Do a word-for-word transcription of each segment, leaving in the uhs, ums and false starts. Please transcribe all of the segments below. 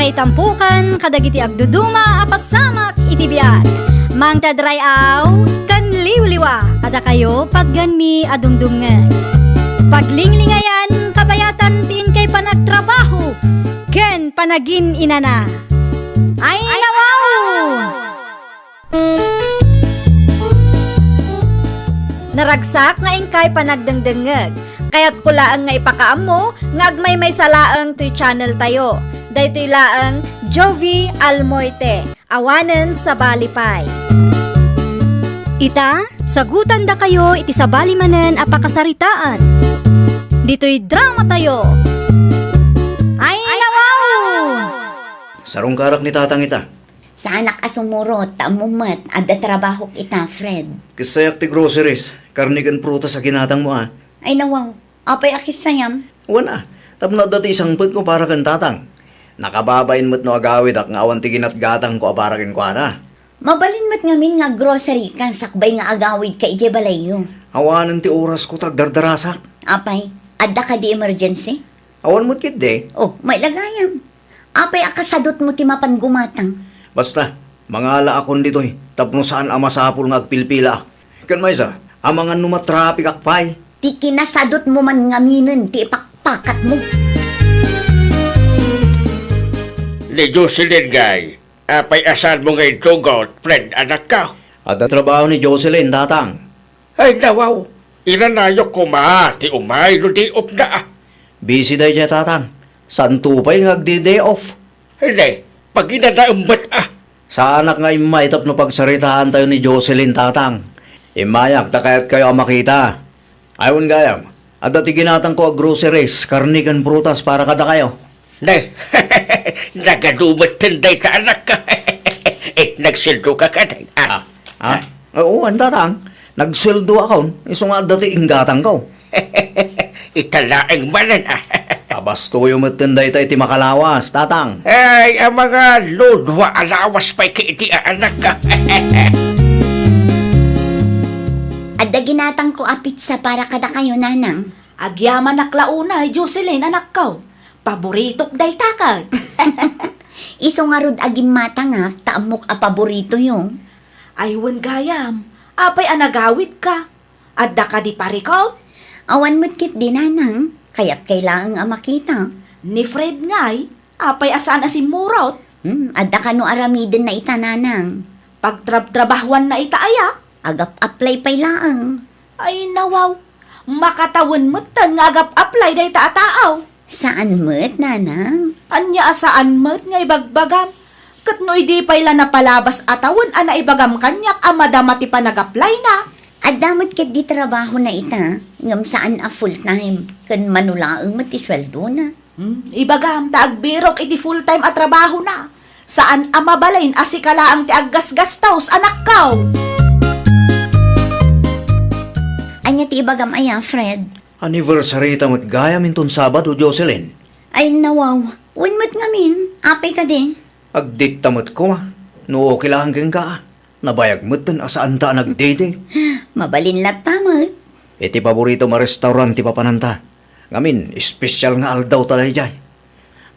Tampukan kadagiti agduduma a pasamak iti biag. Mangted ray-aw ken liwliwa kadakayo patganmi a dumdumngeg. Paglinglingayan kabayatan ti inkay panagtrabaho ken panagin-inana. Ay, nawaw! Naragsak nga inkay panagdengdengngeg. Kayatko laeng nga ipakaammo nga agmaymaysa laeng toy channel tayo. Daytoy laeng Jovie Almoite, awanen sabali pay. Ita, sagutandakayo iti sabali manen a pakasaritaan. Ditoy drama tayo. Ay, nawaw! Sarungkarak ni Tatang ita. Saanak a sumurot, ta ammom met, adda trabahok ita, Fred. Kissayak ti groceries, karne ken prutas a ginatangmo, a. Ay, nawaw. Apay a kissayam? Wen, a. Tapno adda ti isangpetko para ken Tatang. Nakababain met no agawidak nga awan ti ginatgatangko a para kenkuana. Mabalin met ngamin nga aggrocery ka sakbay nga agawidka idiay balayyo. Awanen ti orasko ta agdardarasak. Apay, adda kadi emergency? Awan met ketdi. Oh, mailagayam. Apay a kasadutmo ti mapan gumatang? Basta, mangalaakon ditoy tapno saan a masapul nga agpilpilaak. Ken maysa, amangan no matrapikak pay. Ti kinasadutmo man ngaminen ti ipakpakatmo. Ni Jocelyn ngay, apay a saanmo nga intugot, Fred, anakko? Adda trabaho ni Jocelyn, Tatang. Ay, nawaw, iranayok koma ti umay no day off na, a. Busy daydiay, Tatang. Saanto pay nga agdi-day off. Hindi, pag-inanaem met, a. Saanak nga immay tapno pagsaritaantayo ni Jocelyn, Tatang. Immayak ta kayatkayo a makita. Ay, wen gayam, adda ti ginatangko a groceries, karne ken prutas para kadakayo. Ne, nagadu metten dayta, anak. Eh, nagsueldoka kadi, a? Ah, ah? Ah. Oo, anta, Tang. Nagsueldoakon, isu nga adda ti inggatangko. Ita laeng manen, a. Abastoyo metten dayta iti makalawas, Tatang. Ay, a, mga ludwa a lawas pay ket iti aanakko. Adda ginatangko a pizza para kadakayo, Nanang. Agyamanak la unay, Jocelyn, anakko. Paboritok dayta ket. Isu ngarud a gimmatangak, ta ammok a paboritoyo. Ay, wen gayam, apay a nagawidka? Adda kadi parikut? Awan met ketdi, Nanang. Kayatkay laeng a makita. Ni Fred ngay, apay a saan a simmurot? Hmm, adda kano aramidenna ita, Nanang. Pagtrabtrabahoanna ita aya? Agap-apply pay laeng. Ay, nawaw. Makatawen metten nga agap-apply dayta a tao. Saan met, Nanang? Ania a saan met nga ibagbagam? Ket no idi pay la napalabas a tawen a naibagam kaniak a madama ti panag-applyna? Adda met ketdi trabahona ita, ngem saan a full-time, ken mano laeng met ti sueldona. Hmm, ibagam ta agbirok iti full-time a trabahona. Saan a mabalin a sika laeng ti aggasgastos, anakko. Ania ti ibagam aya, Fred? Anniversary ta met gayam inton Sabado, Jocelyn. Ay, nawaw. Wen met ngamin, apay kadi? Ag-date ta met koma. No okay laeng kenka, a. Nabayag metten a saanta a nag-date. Mabalin latta met. Iti paboritom a restaurant ti papananta. Ngamin, espesyal nga aldawta daydiay.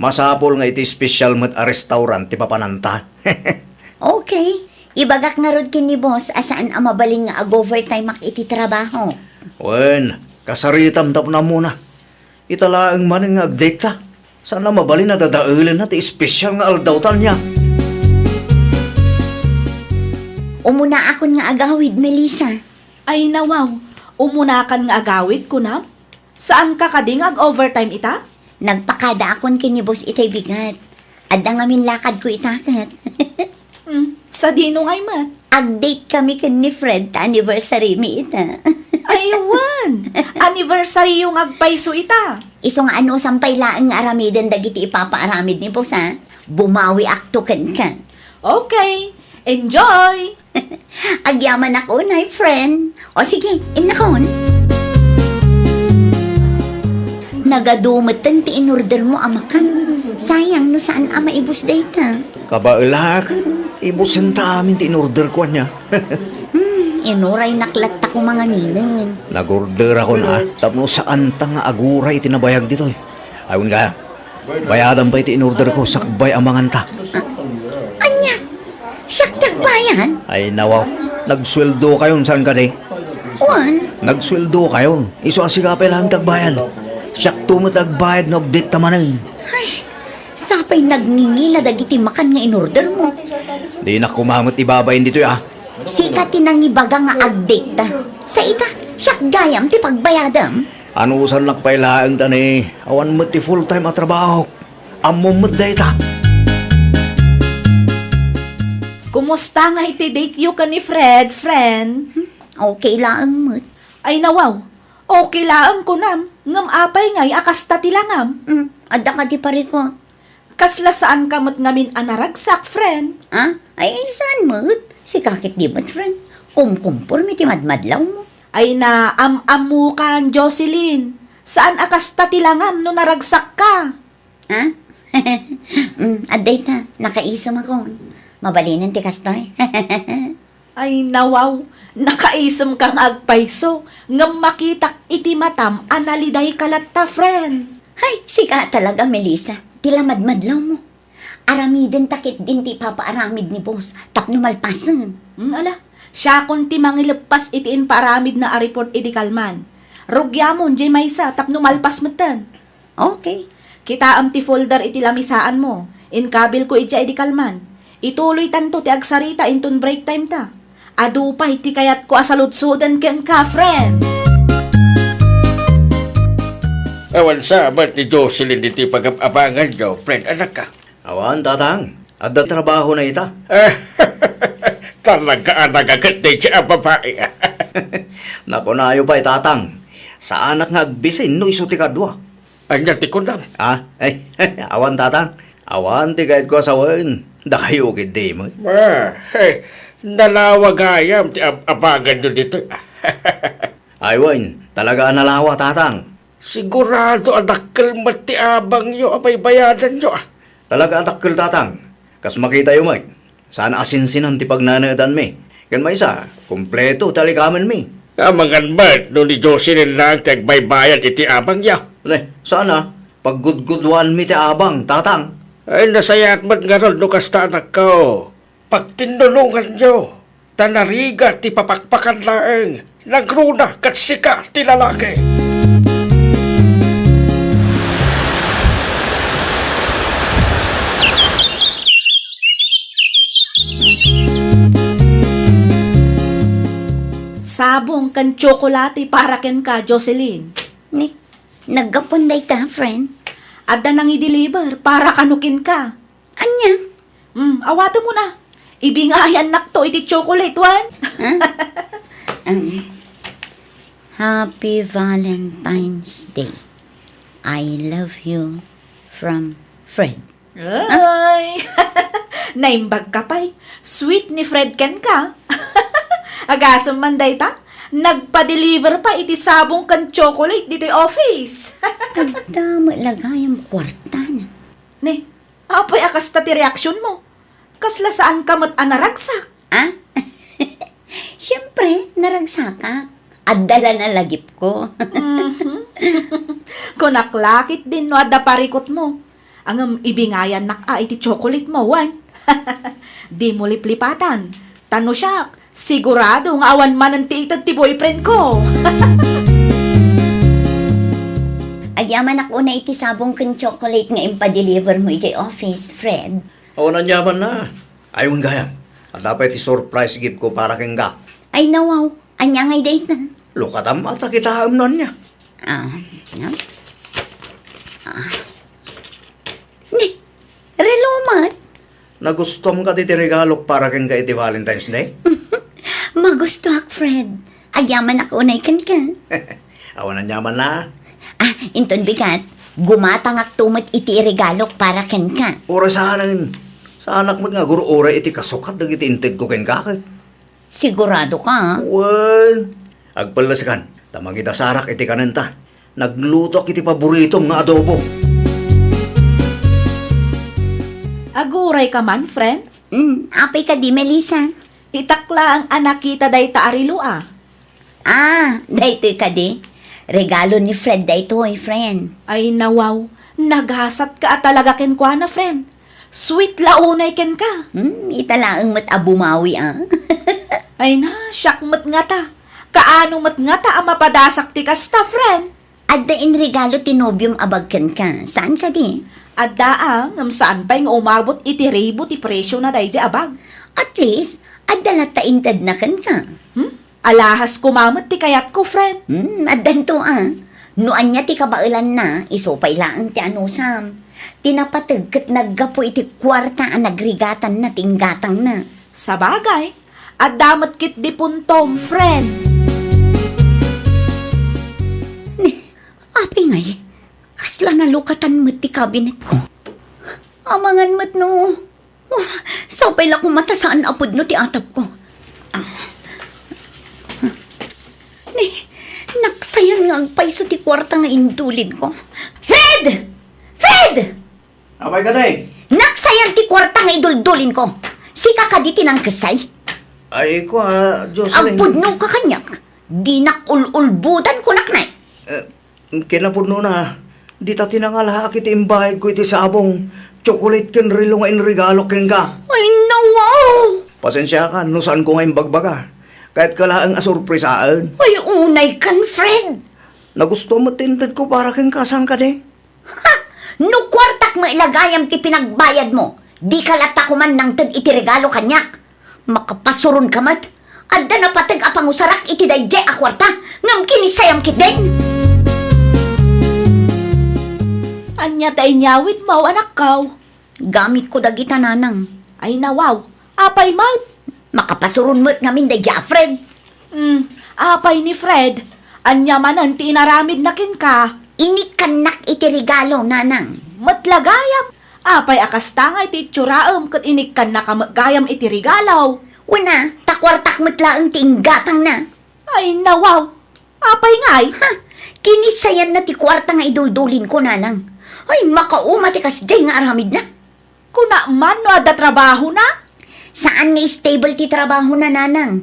Masapul nga iti espesyal met a restaurant ti papananta. Okay. Ibagak ngarud ken ni boss a saan a mabalin nga ag-overtimeak iti trabaho. Wen, kasaritam tapno ammona. Ita laeng manen nga ag-date ta. Saan a mabalin a dadaelenna ti espesyal nga aldawta ania. Umunaakon nga agawid, Melissa. Ay, nawaw. Umunakan nga agawid, kunam? Saanka kadi nga ag-overtime ita? Nagpakadaakon ken ni boss itay bigat. Adda ngamin lakadko ita ket. Hmm, sadino ngay met? Ag-date kami ken ni Fred ta anniversary mi ita. Ay, wen! Anniversaryyo nga agpayso ita. Isu nga anusam pay laeng nga aramiden dagiti ipapaaramid ni boss, a. Bumawiakto kenka. Okay. Enjoy! Agyamanak unay, friend. O sige, innakon. Nagadu metten ti inordermo a makan. Sayang no saan a maibus dayta. Kabaelak, ibusenta amin ti inorderko ania. Hmm, inuraynak latta koma ngaminen. Nag-orderakon a, tapno saanta nga aguray iti nabayag ditoy. Ay, wen gayam. Bayadam pay ti in-order ko sakbay a manganta. Ania? Siak ti agbayad? Ay, nawaw. Nagsueldo kayon, saan kadi? Wen. Nagsueldo kayon. Isu a sika pay laeng ti agbayad. Siakto met agbayad no agdate ta manen. Ay, sapay nagngingila dagiti makan nga in-order mo. Dinak koma met ibabain ditoy, ah. Sika ti nangibaga nga agdate ta. Sa ita, siak gayam ti pagbayadam. Anusannak pay laeng ta ni, awan met ti full-time a trabaho. Ammom met dayta. Kumusta ngay ti date yo ken ni Fred, friend? Hmm, okay laeng met. Ay, nawaw. Okay laeng kunam, ngem apay ngay a kasta ti langam? Hmm, adda kadi parikut? Kasla saanka met ngamin a naragsak, friend? Ha? Ay, saan met? Sika ketdi met, friend. Kumkumporme ti madmadlawmo. Ay, naam-ammokan, Jocelyn. Saan a kasta ti langam no naragsakka? Ha? Mm, adda ita, nakaisem akon. Mabalinen ti kastoy. Ay, nawaw, nakaisemka nga agpayso, ngem makitak iti matam a nalidayka latta, friend. Hay, sika talaga, Melissa, ti lamadmadlawmo. Aramidenta ketdin ti ipapaaramid ni boss tapno malpasen. Hmm, ala, siakon ti mangileppas iti impaaramidna a report idi kalman. Rugiamon diay maysa tapno malpas metten. Okay. Kitaem ti folder iti lamisaanmo. Inkabilko idiay idi kalman. Ituloytanto ti agsarita inton break time ta. Adu pay ti kayatko a saludsoden kenka, friend. Awan sa met ni Jocelyn iti pagab-abanganyo, friend, anakka. Awan, tatang. Adda trabahona ita. Talaga a nagaget daydiay a babai. Nakunayo pay, tatang. Saanak nga agbisin no isu ti kaduak. Ania ti kunam? Ah, ay, awan, tatang. Awan ti kayatko a sawen. Dakayo ketdi met. Ah, eh, nalawa gayam ti ab-abanganyo ditoy. Ay wen, talaga a nalawa, tatang. Sigurado a dakkel met ti abangyo a baybayadanyo, ah. Talaga a dakkel, tatang. Kas makitayo met, saan a sinsinan ti pagnanaedanmi. Ken maysa, kompleto ti alikamenmi. Amangan met no ni Jocelyn laeng ti agbaybayad iti abangyo. Ne, saan a, paggudgudwaanmi ti abang, tatang. Ay, nasayaat met ngarud no kasta, anakko. Pagtinnulonganyo, ta narigat ti papakpakan laeng, nagruna ket sika ti lalaki. Sabong ken tsokolate para kenka, Jocelyn. Ni, naggapuan dayta, friend? Adda nangi-deliver para kano kenka. Ania? Hmm, awatemon a. Ibingayannakto iti chocolate, wen? Huh? Um, Happy Valentine's Day. I love you from Fred. Ay! Naimbagka pay. Sweet ni Fred kenka. Agasem man dayta, nagpa-deliver pay iti sabong ken chocolate ditoy office. Adda met la gayam kuartana. Ne, apay a kasta ti reaksionmo? Kasla saanka met a naragsak? Ah? Siempre, naragsakak. Adda la nalagipko. Mhm. Kunak la ketdin no adda parikutmo. Ngem ibingayannak a iti chocolatemo, wen? Dimo liplipatan. Ta no siak, sigurado nga awan manen ti ited ti boyfriendko. Agyamanak unay iti sabong ken chocolate nga impa-delivermo idiay office, Fred. Awan aniamanna. Ay, wen gayam. Adda pay ti surprise giftko para kenka. Ay, nawaw. Ania ngay dayta? Lukatam a ta kitaem no ania. Ah, no? Ah. Ni, relo met. Nagustuam kadi ti regalok para kenka iti Valentine's Day? Magustuak, Fred. Agyamanak unay kenka. Awan aniamanna. Ah, inton bigat, gumatangakto met iti regalok para kenka. Uray saanen. Saanak met nga agur-uray iti kasukat dagiti intedko kenka ket. Siguradoka? Wen. Agpelleskan, ta mangidasarak iti kanenta. Naglutoak iti paboritom nga adobo. Agurayka man, friend? Mm, apay kadi, Melissa? Itak laeng a nakita dayta a relo a. Ah, daytoy kadi. Regalo ni Fred daytoy, friend. Ay, nawaw. Nagasatka a talaga kenkuana, friend. Sweet la unay kenka. Hmm, ita laeng met a bumawi, ah. Ay na, siak met ngata. Kaano met ngata a mapadasak ti kasta, friend? Adda inregalo ti nobiom a bag kenka. Saan kadi? Adda, ah, ngem saan pay nga umabot iti ribo ti presio na daydi a bag. At least, adda latta intedna kenka. Hmm? Alahas koma met ti kayatko, friend. Hmm, addanto, ah. No ania ti kabaelanna, isu pay laeng ti anusam. Ti napateg ket naggapu iti kuarta a nagrigatanna ti inggatangna. Sabagay, adda met ketdi puntom, friend. Ni, apay ngay, kasla nalukatan met ti kabinetko. Amangan met no, oh, sapay la koma ta saan a pudno ti atapko. Ah. Ni, naksayan nga agpayso ti kuarta nga indulinko. Fred! Fred! Apay kadi? Naksayan ti kuarta nga iduldulinko. Sika kadi ti nangkessay? Ay, kua, Jocelyn. Agpudnoka kaniak. Dinak ul-ulbodan, kunak nay. Eh, kinapudnona, dita ti nangalaak iti imbayadko iti sabong, tsokolit ken relo nga inregalo kenka. Ay, nawaw! Pasensiakan no saanko nga imbagbaga. Kayatka laeng a surprisaen. Ay, unaykan, Fred! Nagustuam met ti intedko para kenka, saan kadi? Ha! No kuartak met la gayam ti pinagbayadmo, dika latta koma nangted iti regalo kaniak. Makapasuronka met. Adda napateg a pangusarak iti daydiay a kuarta, ngem kinissayam ketdin. Ania ta inyawidmo, anakko? Gamitko dagita, nanang. Ay, nawaw. Apay met? Makapasuron met ngamin daydiay a Fred. Hmm, apay ni Fred? Ania manen ti inaramidna kenka? Inikkannak iti regalo, nanang. Met la gayam? Apay a kasta nga iti itsuram ket inikkannaka met gayam iti regalo? Wen a, ta kuartak met laeng ti inggatangna. Ay, nawaw! Apay ngay? Ha? Kinissayanna ti kuarta nga iduldulinko, nanang. Ay, makauma ti kasdiay nga aramidna. Kuna man no adda trabahona? Saan nga stable ti trabahona, nanang.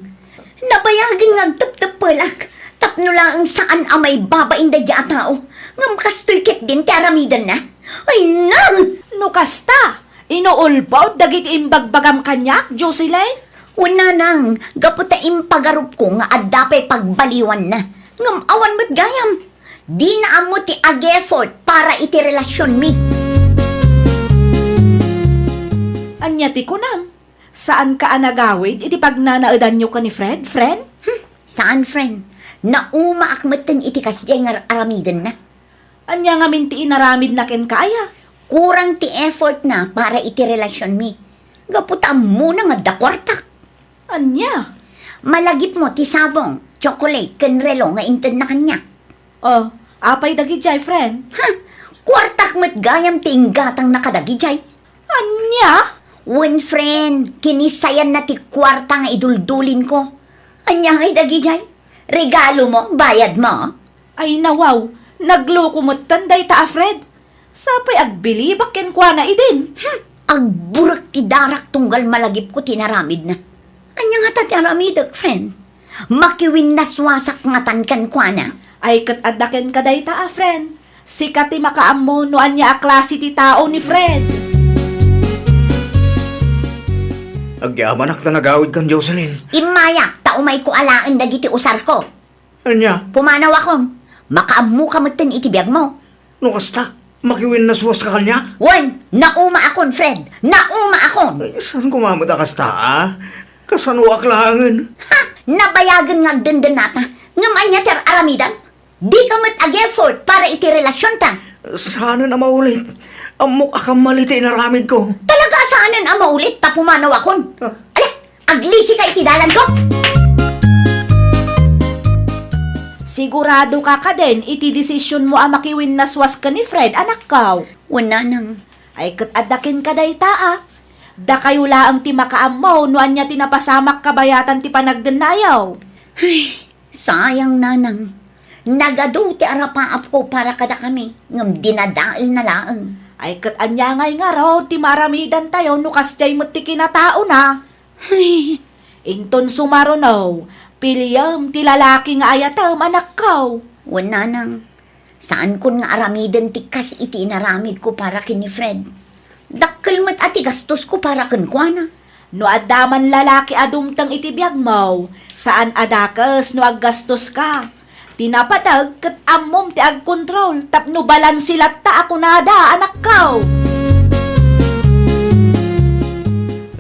Nabayagen nga agtepteppelak tapno laeng saan a maibabain daydiay a tao. Ngem kastoy ketdin ti aramidenna. Ay, nang! No kasta, inuulbod dagiti imbagbagam kaniak, Jocelyn? Wen, nanang, gapu ta impagarupko nga adda pay pagbaliwanna. Ngem awan met gayam. Dina ammo ti ag-effort para iti relasionmi. Ania ti kunam? Saanka a nagawid iti pagnanaedanyo ken ni Fred, friend? Hmm, saan, friend. Naumaak metten iti kasdiay nga ar-, aramidenna. Ania ngamin ti inaramidna kenka aya? Kurang ti effortna para iti relasionmi. Gapu ta ammona nga adda kuartak. Ania? Malagipmo ti sabong, tsokolate, ken relo nga intedna kaniak. Oh, apay dagidiay, friend? Ha? Kuartak met gayam ti inggatangna kadagidiay. Ania? Wen, friend, kinissayanna ti kuarta nga iduldulinko. Ania ngay dagidiay? Regalomo, bayadmo? Ay, nawaw, nagloko metten dayta a Fred. Sapay agbilibak kenkuana idin. Hmm, agburek ti darak tunggal malagipko ti inaramidna. Ania ngata ti aramidek, friend? Makiwinnaswasak ngatan kenkuana. Ay, ket adda kenka dayta a friend. Sika ti makaammo no ania a klase ti tao ni Fred. Agyamanak ta nagawidkan, Jocelyn. Immayak ta umayko alaen dagiti usarko. Ania? Pumanawakon. Makaammoka metten iti biagmo. No kasta, makiwinnaswaska kaniak? Wen, naumaakon, Fred. Naumaakon. Ay, saan koma met a kasta, a? Kasanoak laengen? Ha! Nabayagen nga agdendennata. Ngem ania ti ar-aramidam? Dika met ag-effort para iti relasionta. Saanen a maulit. Ammok a kamali ti inaramidko. Talaga a saanen a maulit ta pumanawakon. Ah. Ala, aglisika iti dalanko! Siguradoka kadin iti desisionmo a makiwinnaswas ken ni Fred, anakko? Wen, nanang. Ay, ket adda kenka dayta, a. Dakayo laeng ti makaammo no ania ti napasamak kabayatan ti panagdennayo. Ay, sayang, nanang. Nagadu ti arapaapko para kadakami, ngem dinadaelna laeng. Ay, ket ania ngay ngarud ti maaramidantayo no kasdiay met ti kinataona? Ay. Inton sumaruno, piliem ti lalaki nga ayatem, anakko. Wen, nanang. Saankon nga aramiden ti kas iti inaramidko para ken ni Fred. Dakkel met a ti gastosko para kenkuana. No adda man lalaki a dumteng iti biagmo, saan a dakes no aggastoska. Ti napateg ket ammom ti agkontrol tapno balanse latta a kunada, anakko.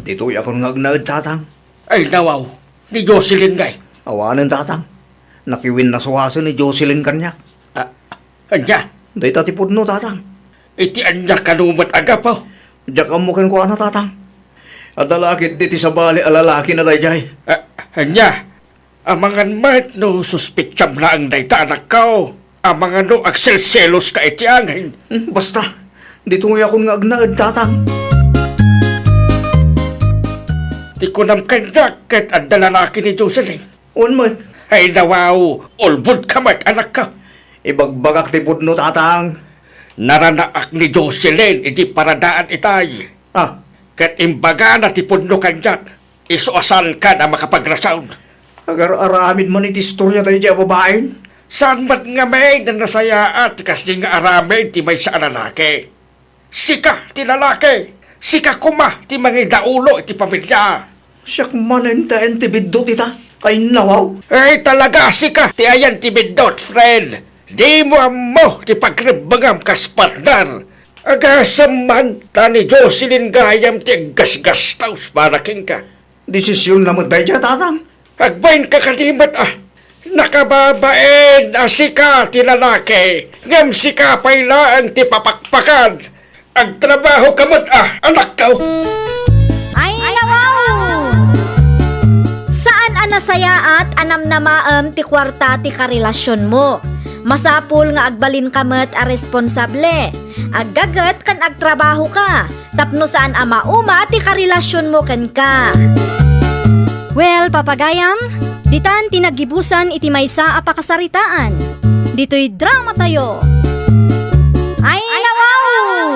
Ditoy akon nga agnaed, Tatang. Ay, nawaw. Ni Jocelyn ngay. Awanen, Tatang. Nakiwinnasuaso ni Jocelyn kaniak. Ah, ania? Dayta ti pudno, Tatang. Iti ania kano met a gapu? Diak ammo kenkuana, Tatang. Adda la ketdi ti sabali a lalaki na daydiay. Ah, ania? Amangan met no suspetsam laeng dayta, anakko. Amangan no agselseloska iti angin. Hmm, basta. Ditoy akon nga agnaed, Tatang. Ti kunam kaniak ket adda lalaki ni Jocelyn. Wen met. Ay, nawaw, ulbodka met, anakko. Ibagbagak ti pudno, Tatang. Naranaak ni Jocelyn iti paradaan itay. Ah. Ket imbagana ti pudno kaniak, isu a saankan a makapagrason. Agar-aramid man iti istorya daydiay a babaen. Saan met ngamin a nasayaat ti kasdi nga aramid ti maysa a lalaki? Sika ti lalaki, sika koma ti mangidaulo iti pamilia. Siak manen ti ayan ti biddut ita, kainnawaw. Ay, talaga, sika ti ayan ti biddut, friend. Dimo ammo ti pagrebbengam kas partner. Agasem man, ta ni Jocelyn gayam ti aggasgastos para kenka. Desisionna met daydiay, Tatang. Agbainka kadi met a nakababain a sika ti lalaki, ngem sika pay laeng ti papakpakan. Agtrabahoka met a, anakko. Ay, nawaw! Saan a nasayaat a namnamaem ti kuarta ti karelasyon mo. Masapul nga agbalinka met a responsable. Aggaget ken agtrabahoka. Tapno saan a mauma ti karelasionmo kenka. Well, papagayam, ditan ti naggibusan iti maysa a pakasaritaan. Ditoy dramatayo. Ay, nawaw!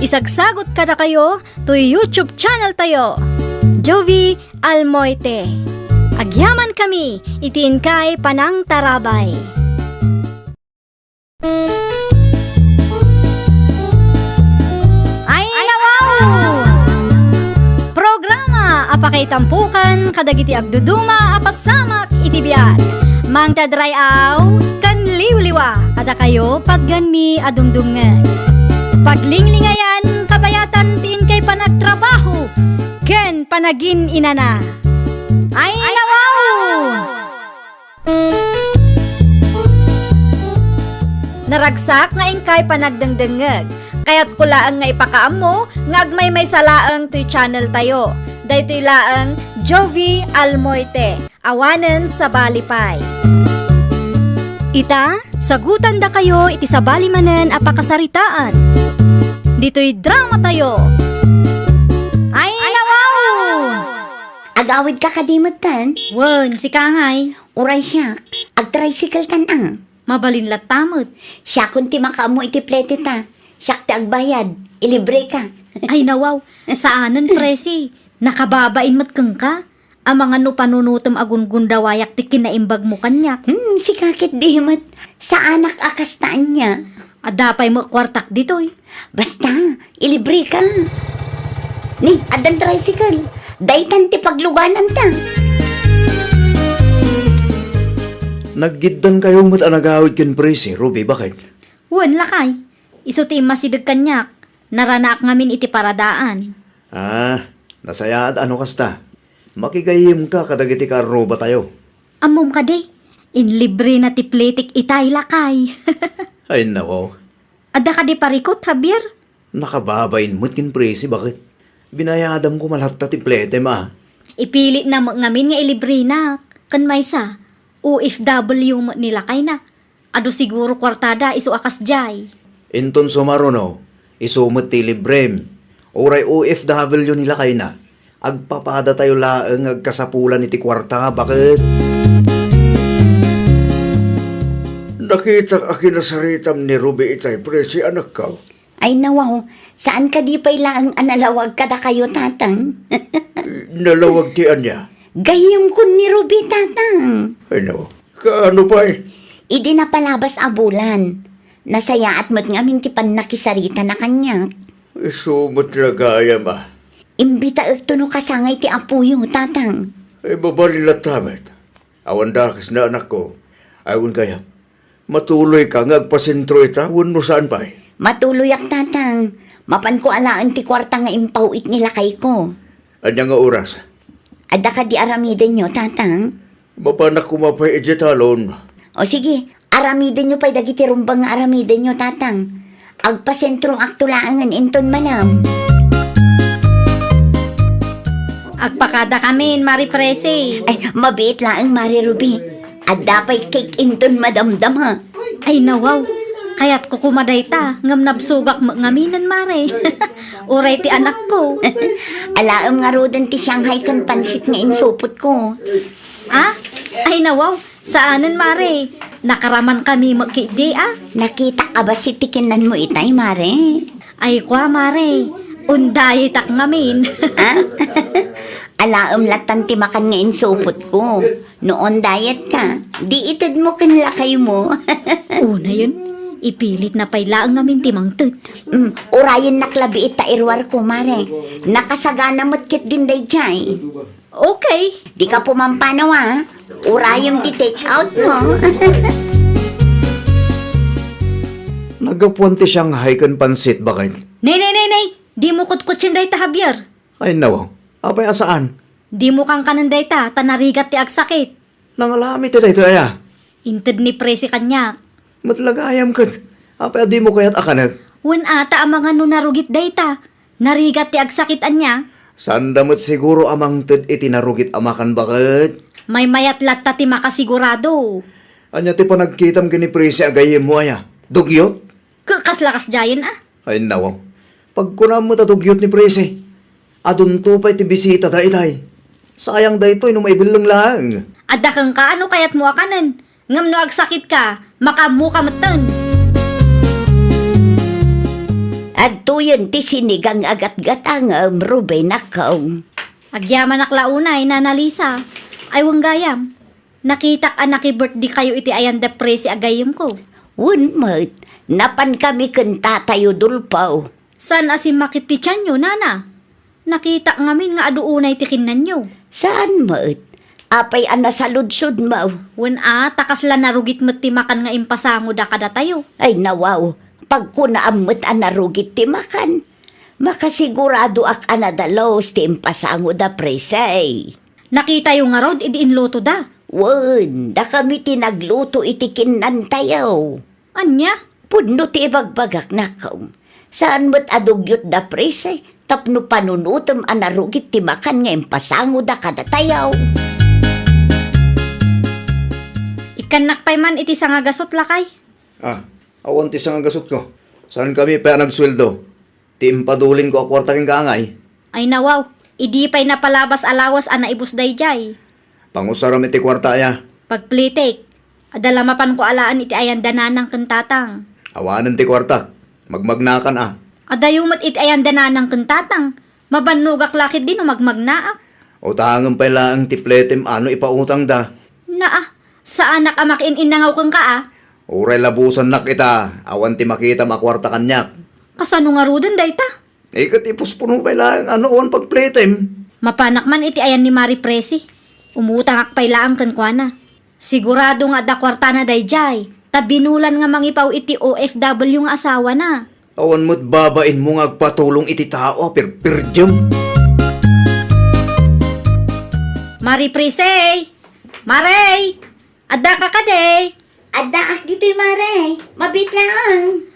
Isagsagot kadakayo toy YouTube channel tayo, Jovie Almoite. Agyamankami iti inkay panangtarabay. Ay, nawaw! Programa a pakaitampokan kadagiti agduduma a pasamak iti biag. Mangted ray-aw ken liwliwa kadakayo patgenmi a dumdumngeg. Paglinglingayan kabayatan ti inkay panagtrabaho ken panagin-inana. Ay, nawaw! Naragsak nga inkay panagdengdengngeg. Kayatko laeng nga ipakaammo nga agmaymaysa laeng toy channel tayo. Daytoy laeng Jovie Almoite, awanen sabali pay. Ita, sagutandakayo iti sabali manen a pakasaritaan. Ditoy drama tayo. Ay, nawaw! Agawidka kadi metten? Wen, sika ngay. Uray siak, agtricycle-kan a. Mabalin latta met. Siakon ti makaammo iti plete ta. Siak ti agbayad. Ilibreka. Ay, nawaw. Saanen, Presi. Nakababain met kenka. Amangan no panunotem a gungundawayak ti kinaimbagmo kaniak. Hmm, sika ketdi met. Saanak a kasta ania. Adda pay met kuartak ditoy. Basta, ilibreka. Ni, addan tricycle. Daytan ti paglugananta. Naggiddankayo met a nagawid ken Presi, Ruby, baket? Wen, lakay. Isu ti immasideg kaniak. Naranaak ngamin iti paradaan. Ah, nasayaat a no kasta. Makigayyemka kadagiti kaarrubatayo. Ammom kadi, inlibrena ti pletek itay, lakay. Ay, nawaw. Adda kadi parikut, Javier? Nakababain met ken Presi, baket? Binayadam koma latta ti pletem a. Ipilitna met ngamin nga ilibrenak. Ken maysa, O F W met ni lakayna. Adu siguro kuartada isu a kasdiay. Inton sumaruno, isu met ti librem. Uray O F W ni lakayna, agpapadatayo laeng nga agkasapulan iti kuarta, baket? Nakitak a kinasaritam ni Ruby itay, Presi, anakko. Ay, nawaw, saan kadi pay laeng a nalawag kadakayo, Tatang? Nalawag ti ania? Gayyemkon ni Ruby, Tatang. Ay, nawaw. Kaano pay? Idi napalabas a bulan, nasayaat met ngamin ti pannakisaritana kaniak. Isu met la gayam a. Imbitaekto no kasangay ti apoyo, Tatang. Ay, mabalin latta met. Awan dakes na, anakko. Ay, wen gayam. Matuloyka nga agpasentro ita wenno saan pay? Matuloyak, Tatang. Mapanko alaen ti kuarta nga impaw-it ni lakayko. Ania nga oras? Adda kadi aramidenyo, Tatang? Mapanak koma pay idiay talon. O sige, aramidenyo pay dagiti rumbeng nga aramidenyo, Tatang. Agpasentroakto laengen inton malem. Agpakadakamin, Mari Presi. Ay, mabiit laeng, Mari Ruby. Adda pay cake inton madamdama. Ay, nawaw. Kayatko koma dayta, ngem nabsogak met ngaminen, Mare. Uray ti anakko. Alaem ngaruden ti Shanghai ken pansit nga insupotko. Ah? Ay, nawaw. Saanen, Mare. Nakaramankami met ketdi, a. Nakitak a bassit ti kinnanmo itay, Mare. Ay, kua, Mare. On diet-ak ngamin. Ah? Alaem lattan ti makan nga insupotko. No on diet-ka, di itedmo ken lakaymo. Unayen, ipilitna pay laeng ngamin ti mangted. Mm, urayennak labiit ta iruarko, Mare. Nakasagana met ketdin daydiay. Okay. Dika pumampanaw, a. Urayem ti take out mo. Naggapuan ti Shanghai ken pansit, baket. Nay, nay, nay, nay. Dimo kutkutsien dayta, Javier. Ay, nawaw. Apay a saan? Dimo kankanen dayta, ta narigat ti agsakit. Nangalami ti daytoy aya? Inted ni Presi kaniak. Met la gayam ket, apay a dimo kayat a kanek? Wen a, ta amangan no narugit dayta. Narigat ti agsakit ania? Saanda met siguro a mangted iti narugit a makan, baket. Maymayat latta ti makasigurado. Ania ti panagkitam ken ni Presi a gayyemmo aya? Dugyot? Ke-, kasla kasdiayen a? Ay, nawaw. Pagkunam met a dugyot ni Presi. Adunto pay ti bisitada itay. Sayang daytoy no maibelleng laeng. Adda kenka a no kayatmo a kanen. Ngem no agsakitka, makaammoka metten. Adtoyen ti sinigang a gatgatangem, Rubenakko. Agyamanak la unay, Nana Lisa. Ay, wen gayam. Nakitak a naki-birthday kayo iti ayan da Presi a gayyemko. Wen met, napankami ken Tatay Udolfo. Saan a simmakit ti tianyo, Nana? Nakitak ngamin nga adu unay ti kinnanyo. Saan met? Apay a nasaludsodmo? Wen a, ta kasla narugit met ti makan nga impasangoda kadatayo. Ay, nawaw, pagkunaam met a narugit ti makan. Makasiguradoak a nadalus ti impasangoda, Presi. Nakitayo ngarud idi inlutoda? Wen, dakami ti nagluto iti kinnantayo. Ania? Pudno ti ibagbagak, Nakong. Saan met a dugyot da Presi tapno panunotem a narugit ti makan nga impasangoda kadatayo. Ikkannak pay man iti sangagasut, lakay. Ah, awan ti sangagasutko. Saankami pay a nagsueldo. Ti impadulinko a kuarta kenka, angay. Ay, nawaw, idi pay napalabas a lawas a naibus daydiay. Pangusaram iti kuarta aya? Pagplitik. Adda la mapanko alaen iti ayan da Nanang ken Tatang. Awanen ti kuartak. Magmagnakan a. Adayo met iti ayan da Nanang ken Tatang. Mabannogak la ketdi no magmagnaak. Utangem pay laeng ti pletem a no ipautangda. Naa, saanak a makiin-innangaw kenka a. Uray labusannak ita, awan ti makitam a kuarta kaniak. Kasano ngaruden dayta? Eh, ket ipuspuno pay laeng a no awan pagpletem. Mapanak man iti ayan ni Mari Presi. Umutangak pay laeng kenkuana. Sigurado nga adda kuartana daydiay, ta binulan nga mangipaw iti O F W nga asawana. Awan met babainmo nga agpatulong iti tao a pirpirdiem. Mari Presi! Mari! Addaka kadi? Addaak ditoy, Mare. Mabiit laeng.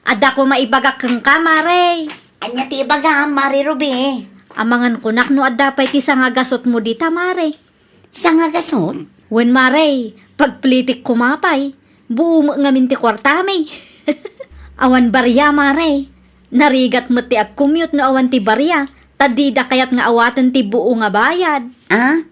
Adda koma ibagak kenka, Mare. Ania ti ibagam, Mare Ruby? Amangan kunak no adda pay ti sangagasutmo dita, Mare. Sangagasut? Wen, Mare. Pagplitik koma pay. Buo met ngamin ti kuartami. Awan baria, Mare. Narigat met ti agkumyot no awan ti baria, ta dida kayat nga awaten ti buo nga bayad. Ah?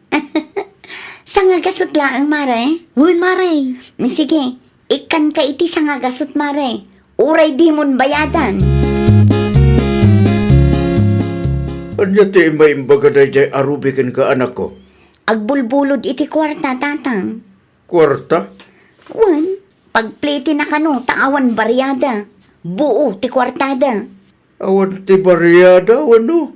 Sangagasut laeng, Mare? Wen, Mare. Sige, ikkanka iti sangagasut, Mare. Uray dimon bayadan. Ania ti imbaimbaga daydiay a Ruby kenka, anakko? Agbulbulod iti kuarta, Tatang. Kuarta? Wen, Pagplitina kano ta awan bariada. Buo ti kuartada. Awan ti bariada, wenno?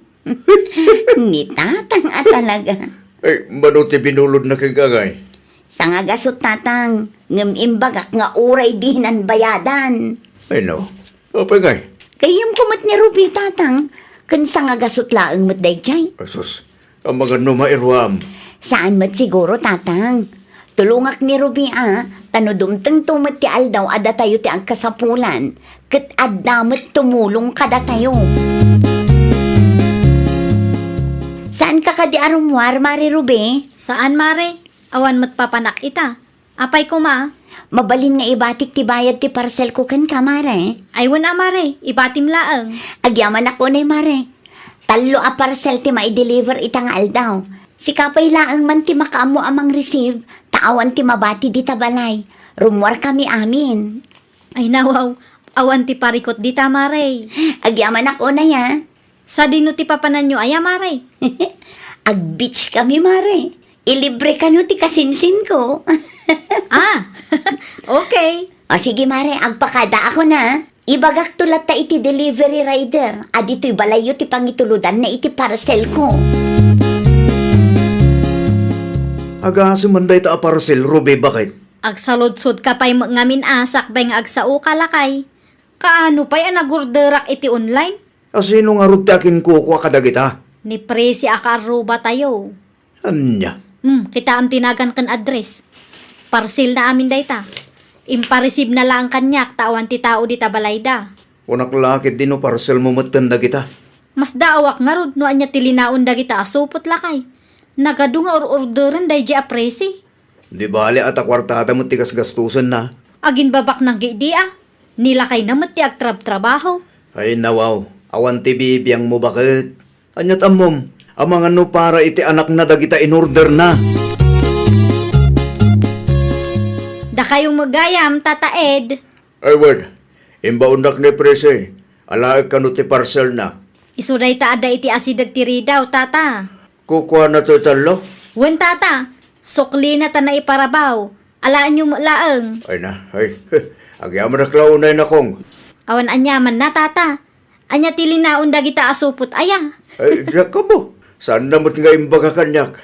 Ni tatang a talaga. Ay, mano ti binulodna kenka, ngay? Sangagasut, tatang, ngem imbagak nga uray dinan bayadan. Ay, no. Apay, ngay? Gayyemko met ni Ruby, tatang, ken sangagasut laeng met daydiay. Asus, amangan no mairuam. Saan met siguro, tatang. Tulongak ni Ruby a, ta no dumtengto met ti aldaw a datayo ti agkasapulan, ket adda met tumulong kadatayo. Saanka kadi a rummuar, Mare Ruby? Saan, Mare. Awan met papanak ita. Apay koma? Mabalin nga ibatik ti bayad ti parcelko kenka, Mare. Ay, wen a, Mare. Ibatim laeng. Agyamanak unay, Mare. Tallo a parcel ti maideliver ita nga aldaw. Sika pay laeng man ti makaammo a mangreceive, ta awan ti mabati dita balay. Rummuarkami amin. Ay, nawaw. Awan ti parikut dita, Mare. Agyamanak unay, a. Sadino ti papananyo aya, Mare? Ag-beach kami, Mare. Ilibre kano ti kasinsinko. Ah, okay. O, sige, Mare, agpakadaakon, a. Ibagakto latta iti delivery rider a ditoy balayyo ti pangituludanna iti parcelko. Agasem man dayta a parcel, Ruby, baket? Agsaludsodka pay met ngamin a sakbay nga agsaoka, lakay. Kaano pay a nagorderak iti online? A sino ngarud ti akinkukua kadagita? Ni Presi a kaarrubatayo. Ania? Hmm, kitaem ti nagan ken address. Parcelna amin dayta. Impareceive na laeng kaniak ta awan ti tao dita balayda. Kunak la ketdi no parcelmo metten dagita. Masdaawak ngarud no ania ti linaon dagita a supot, lakay. Nagadu nga ur-orderen daydiay a Presi. Di bale a ta kuartada met ti gasgastosenna. Aginbabaknang ketdi a. Ni lakayna met ti agtrabtrabaho. Ay, nawaw. Awan ti bibiangmo, baket? Aniat ammom, amangan no para iti anakna dagita inorderna. Dakayo met gayam, Tata Ed. Ay, wen. Imbaonnak ni Presi. Alaek kano ti parcelna. Isu dayta adda iti asideg ti ridaw, Tata. Kukuana toy tallo? Wen, Tata. Suklina ta naiparabaw. Alaenyo met laeng. Ay na, ay. Agyamanak la unay, nakong. Awan aniamanna, Tata. Ania ti linaon dagita a supot aya? Ay, diak ammo. Saanna met nga imbaga kaniak?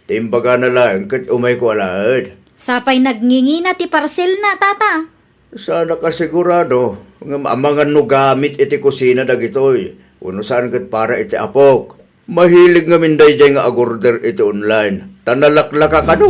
Ti imbagana laeng ket umayko alaed. Sapay nagngingina ti parcelna, Tata. Saanak a sigurado, ngem amangan no gamit iti kusina dagitoy, wenno saan ket para iti apok. Mahilig ngamin daydiay nga agorder iti online, ta nalaklaka kano.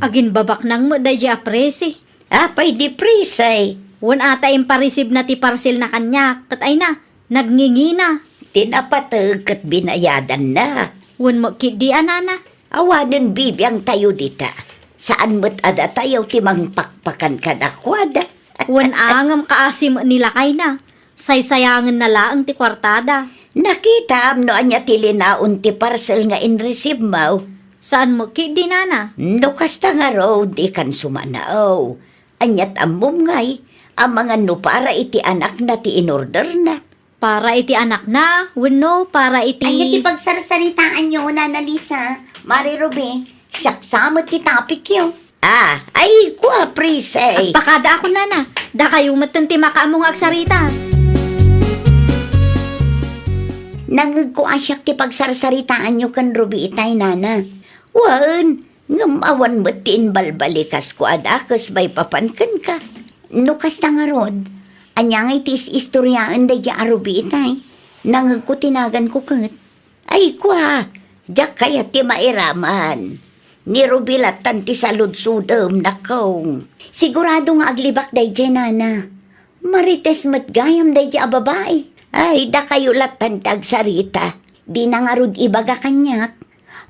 Aginbabaknang met daydiay a Presi. Apay di Presi? Wen a ta impareceive na ti parcelna kaniak, ket ay na, nagngingina. Ti napateg ket binayadanna. Wen met ketdi a nana. Awanen bibiangtayo dita. Saan met a datayo ti mangpakpakan kadakuada. Wen a ngem kaasi met ni lakayna. Saysayangenna laeng ti kuartada. Nakitaam no ania ti linaon ti parcel nga inreceive mo? Saan met ketdi, nana? No kasta ngarud, dikan sumanaw. Aniat ammom ngay, amangan no para iti anakna ti inorderna. Para iti anakna, wenno para iti... Ania ti pagsarsaritaanyo, Nana Lisa, Mare Ruby? Siak sa met ti topicyo. Ah, ay, kua, Presi. Agpakadaakon, nana. Dakayo metten ti makaammo nga agsarita. Nangngegko a siak ti pagsarsaritaanyo ken Ruby itay, nana. Wen, ngem awan met ti imbalbalikas kua a dakes maipapan kenka. No kasta ngarud, ania ngay ti is-istoriaen daydiay a Ruby itay? Nangngegko ti naganko ket. Ay, kua, diak kayat ti mairaman. Ni Ruby lattan ti saludsodem, nakong. Sigurado nga aglibak daydiay, nana. Marites met gayam daydiay a babai. Ay, dakayo lattan ti agsarita. Dina ngarud ibaga kaniak.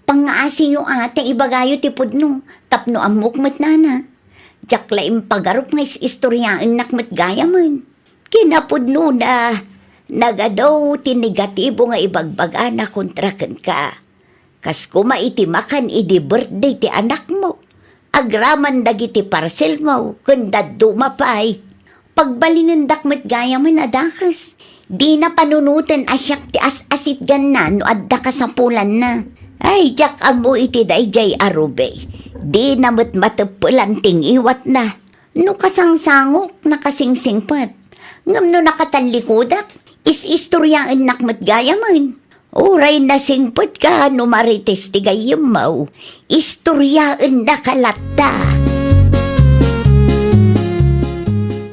Pangngaasiyo a ta ibagayo ti pudno, tapno ammok met, nana. Diak la impagarup nga is-istoriaennak met gayamen. Kinapudnona, nagadu ti negatibo nga ibagbagana kontra kenka. Kas koma iti makan idi birthday ti anakmo, agraman dagiti parcelmo ken dadduma pay. Pagbalinendak met gayamen a dakes. Dina panunoten a siak ti as-asitganna no adda kasapulanna. Ay, diak ammo iti daydiay a Ruby. Dina met mateppelan ti ngiwatna. No kasangsangok, nakasingsingpet. Ngem no nakatallikudak, is-istoriaennak met gayamen. Uray nasingpetka no Marites ti gayyemmo, istoriaennaka latta.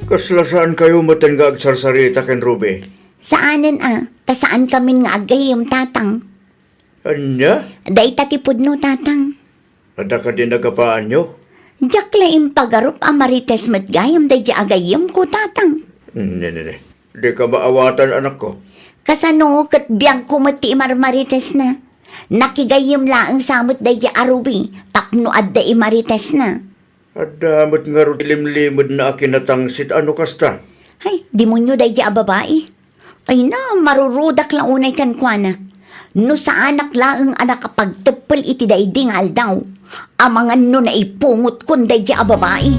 Kasla saankayo metten nga agsarsarita ken Ruby? Saanen a, ta saankamin nga aggayyem, Tatang. Ania? Dayta ti pudno, Tatang. Adda kadi nagapaanyo? Diak la impagarup a Marites met gayam daydi a gayyemko, Tatang. Ne, ne, ne. Dika maawatan, anakko. Kasano ket biagko met ti imarmaritesna? Nakigayyem laeng sa met daydi a Ruby tapno adda imaritesna. Adda met ngarud ti limlimedna a kinatangsit a no kasta. Ay, demonio daydi a babai. Ay na, marurudak la unay kenkuana. No saanak laeng a nakapagteppel iti daydi nga aldaw, amangan no naipungotkon daydi a babai.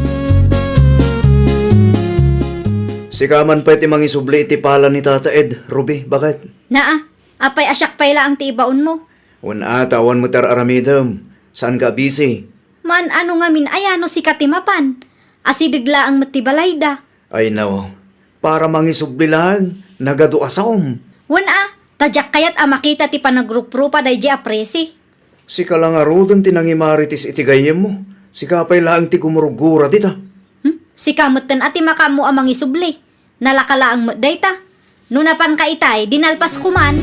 Sika man pay ti mangisubli iti pala ni Tata Ed, Ruby, baket? Naa, apay a siak pay laeng ti ibaonmo? Wen a, ta awan met ar-aramidem. Saanka a busy? Maan-ano ngamin aya no sika ti mapan? Asideg laeng met ti balayda. Ay, no. Para mangisubli laeng, nagadu a saom. Wen a, ta diak kayat a makita ti panagruprupa daydi a presi. Sika la ngaruden ti nangimarites iti gayyemmo. Sika pay laeng ti gumurgura dita. Hmm? Sika metten a ti makaammo a mangisubli. Nalaka laeng met dayta. No napanka itay, di nalpas koman.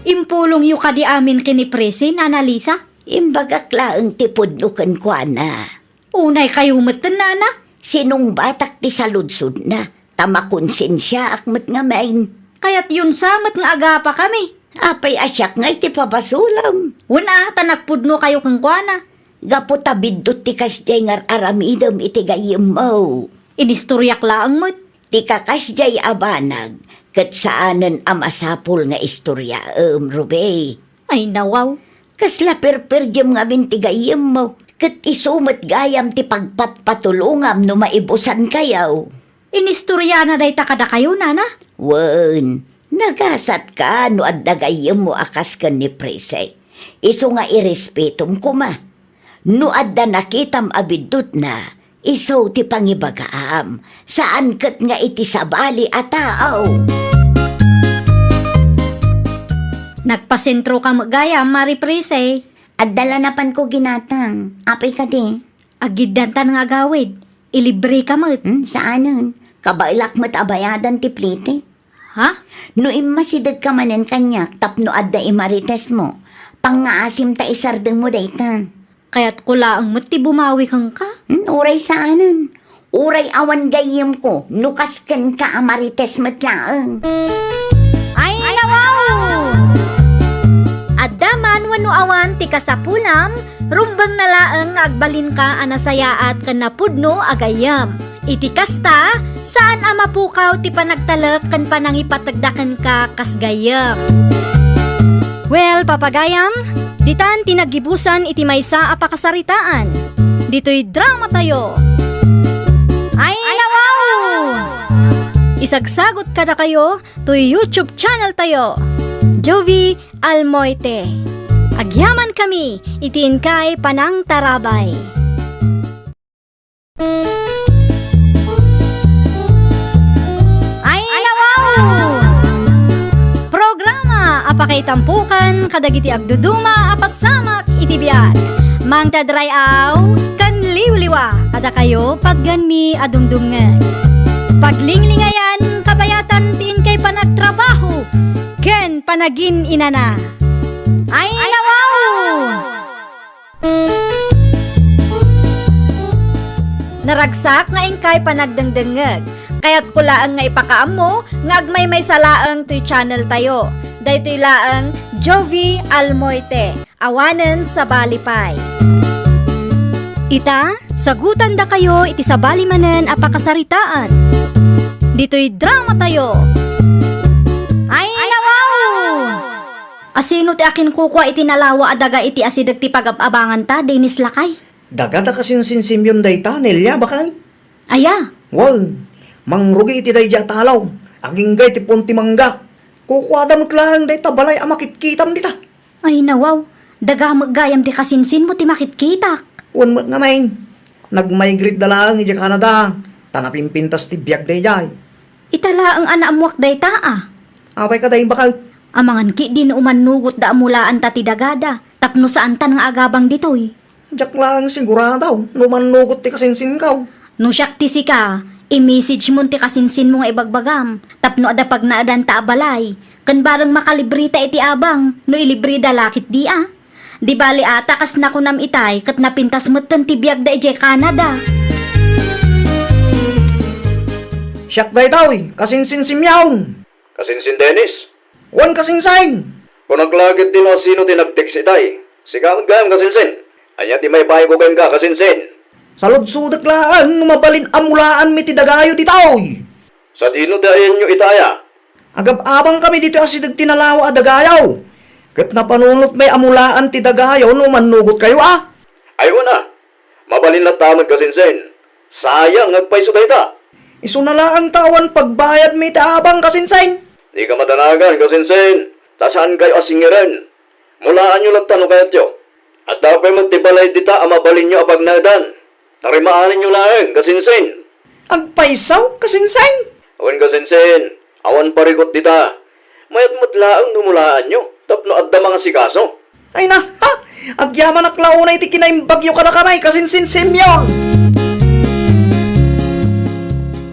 Impulongyo kadi amin ken ni Presi, Nana Lisa? Imbagak laeng ti pudno kenkuana. Unay kayo met, Nana. Sinungbatak ti saludsodna, ta makonsensiaak met ngamin. Kayatyon sa met nga agapakami. Apay a siak ngay ti pabasolem? Wen a, ta nagpudno kayo kenkuana. Gapu ta biddut ti kasdiay nga ar-aramidem iti gayyemmo. Inistoriak laeng met. Ti kakasdiay a banag, ket saanen a masapul nga istoriaem, Ruby. Ay, nawaw. Kasla perperdiem ngamin ti gayyemmo, ket isu met gayam ti pagpatpatulongam no maibusankayo. Inistoriana dayta kadakayo, Nana? Wen, nagasatka no adda gayyemmo a kas ken ni Presi. Isu nga irespetom koma. No adda nakitam a biddutna, isu ti pangibagaam. Saan ket nga iti sabali a tao. Nagpasentroka met gayam, Mari Presi. Adda la napanko ginatang. Apay kadi? Aggiddantan nga agawid. Ilibreka met. Hmm, saanen. Kabaelak met a bayadan ti plete. Ha? No immasidegka manen kaniak tapno adda imaritesmo, pangngaasim ta isardengmo dayta. Kayatko laeng met ti bumawi kenka. Hmm, uray saanen. Uray awan gayyemko, no kas kenka a marites met laeng. Ay, nawaw! Adda man wenno awan ti kasapulam, rumbengna laeng nga agbalinka a nasayaat ken napudno a gayyem. Iti kasta, saan a mapukaw ti panagtalek ken panangipategda kenka kas gayyem. Well, papagayam, ditan ti naggibusan iti maysa a pakasaritaan. Ditoy drama tayo. Ay, nawaw! Isagsagot kadakayo toy YouTube channel tayo, Jovie Almoite. Agyaman kami iti inkay panangtarabay. Ay, nawaw! Programa a pakaitampokan kadagiti agduduma a pasamak iti biag. Mangted ray-aw ken liwliwa kadakayo patgenmi a dumdumngeg. Paglinglingayan, kabayatan ti inkay panagtrabaho ken panagin-inana. Ay, nawaw! Naragsak nga inkay panagdengdengngeg. Kayatko laeng nga ipakaammo nga agmaymaysa laeng toy channel tayo. Daytoy laeng Jovie Almoite. Awanen sabali pay. Ita, sagutandakayo iti sabali manen a pakasaritaan. Ditoy drama tayo. Ay, nawaw! Asino ti akinkukua iti nalawa a daga iti asideg ti pagab-abanganta, Dennis lakay? Daga ta kasinsinsimyon dayta, Nelia, bakay? Aya? Wen, mangrugi iti daydi a talaw. Agingga iti puon ti mangga. Kukuada met laeng dayta balay a makitkitam dita. Ay, nawaw. Daga met gayam ti kasinsinmo ti makitkitak. Wen met ngamin. Nag-migrate da laeng idiay Canada. Ta napimpintas ti biagda idiay. Ita laeng a naammoak dayta, a. Apay kadi, baket? Amangan ketdi no umannugotda a mulaanta ti dagada, tapno saantan nga agabang ditoy. Diak laeng sigurado no umannugot ti kasinsinko. No siak ti sika, i-message mon ti kasinsinmo nga ibagbagam, tapno adda pagnaedanta a balay, ken bareng makalibreta iti abang, no ilibreda la ketdi a. Di bali a ta kas nakunam itay ket napintas metten ti biagda idiay Canada. Siak daytoy, kasinsin Simeon. Kasinsin Dennis? Wen, kasinsin. Kunak la ketdi no asino ti nag-text itay. Sika met gayam, kasinsin. Ania ti maipayko kenka, kasinsin? Saludsodek laeng no mabalin a mulaanmi ti dagayo ditoy. Sadino ti ayanyo itay a? Agab-abangkami ditoy asideg ti nalawa a dagayo. Ket napanunotmi a mulaan ti dagayo no umannugotkayo a. Ay, wen a. Mabalin latta met, kasinsin. Sayang nga agpayso dayta. Isuna laeng ta awan pagbayadmi iti abang, kasinsin. Dika madanagan, kasinsin. Ta saankayo a singiren. Mulaanyo latta no kayatyo. Adda pay met ti balay dita a mabalinyo a pagnaedan. Tarimaanenyo laeng, kasinsin. Agpayso, kasinsin? Wen, kasinsin, awan parikut dita. Mayat met laeng no mulaanyo, tapno adda mangasikaso. Ay na, ha? Agyamanak la unay ti kinaimbagyo kadakami, kasinsin Simeon.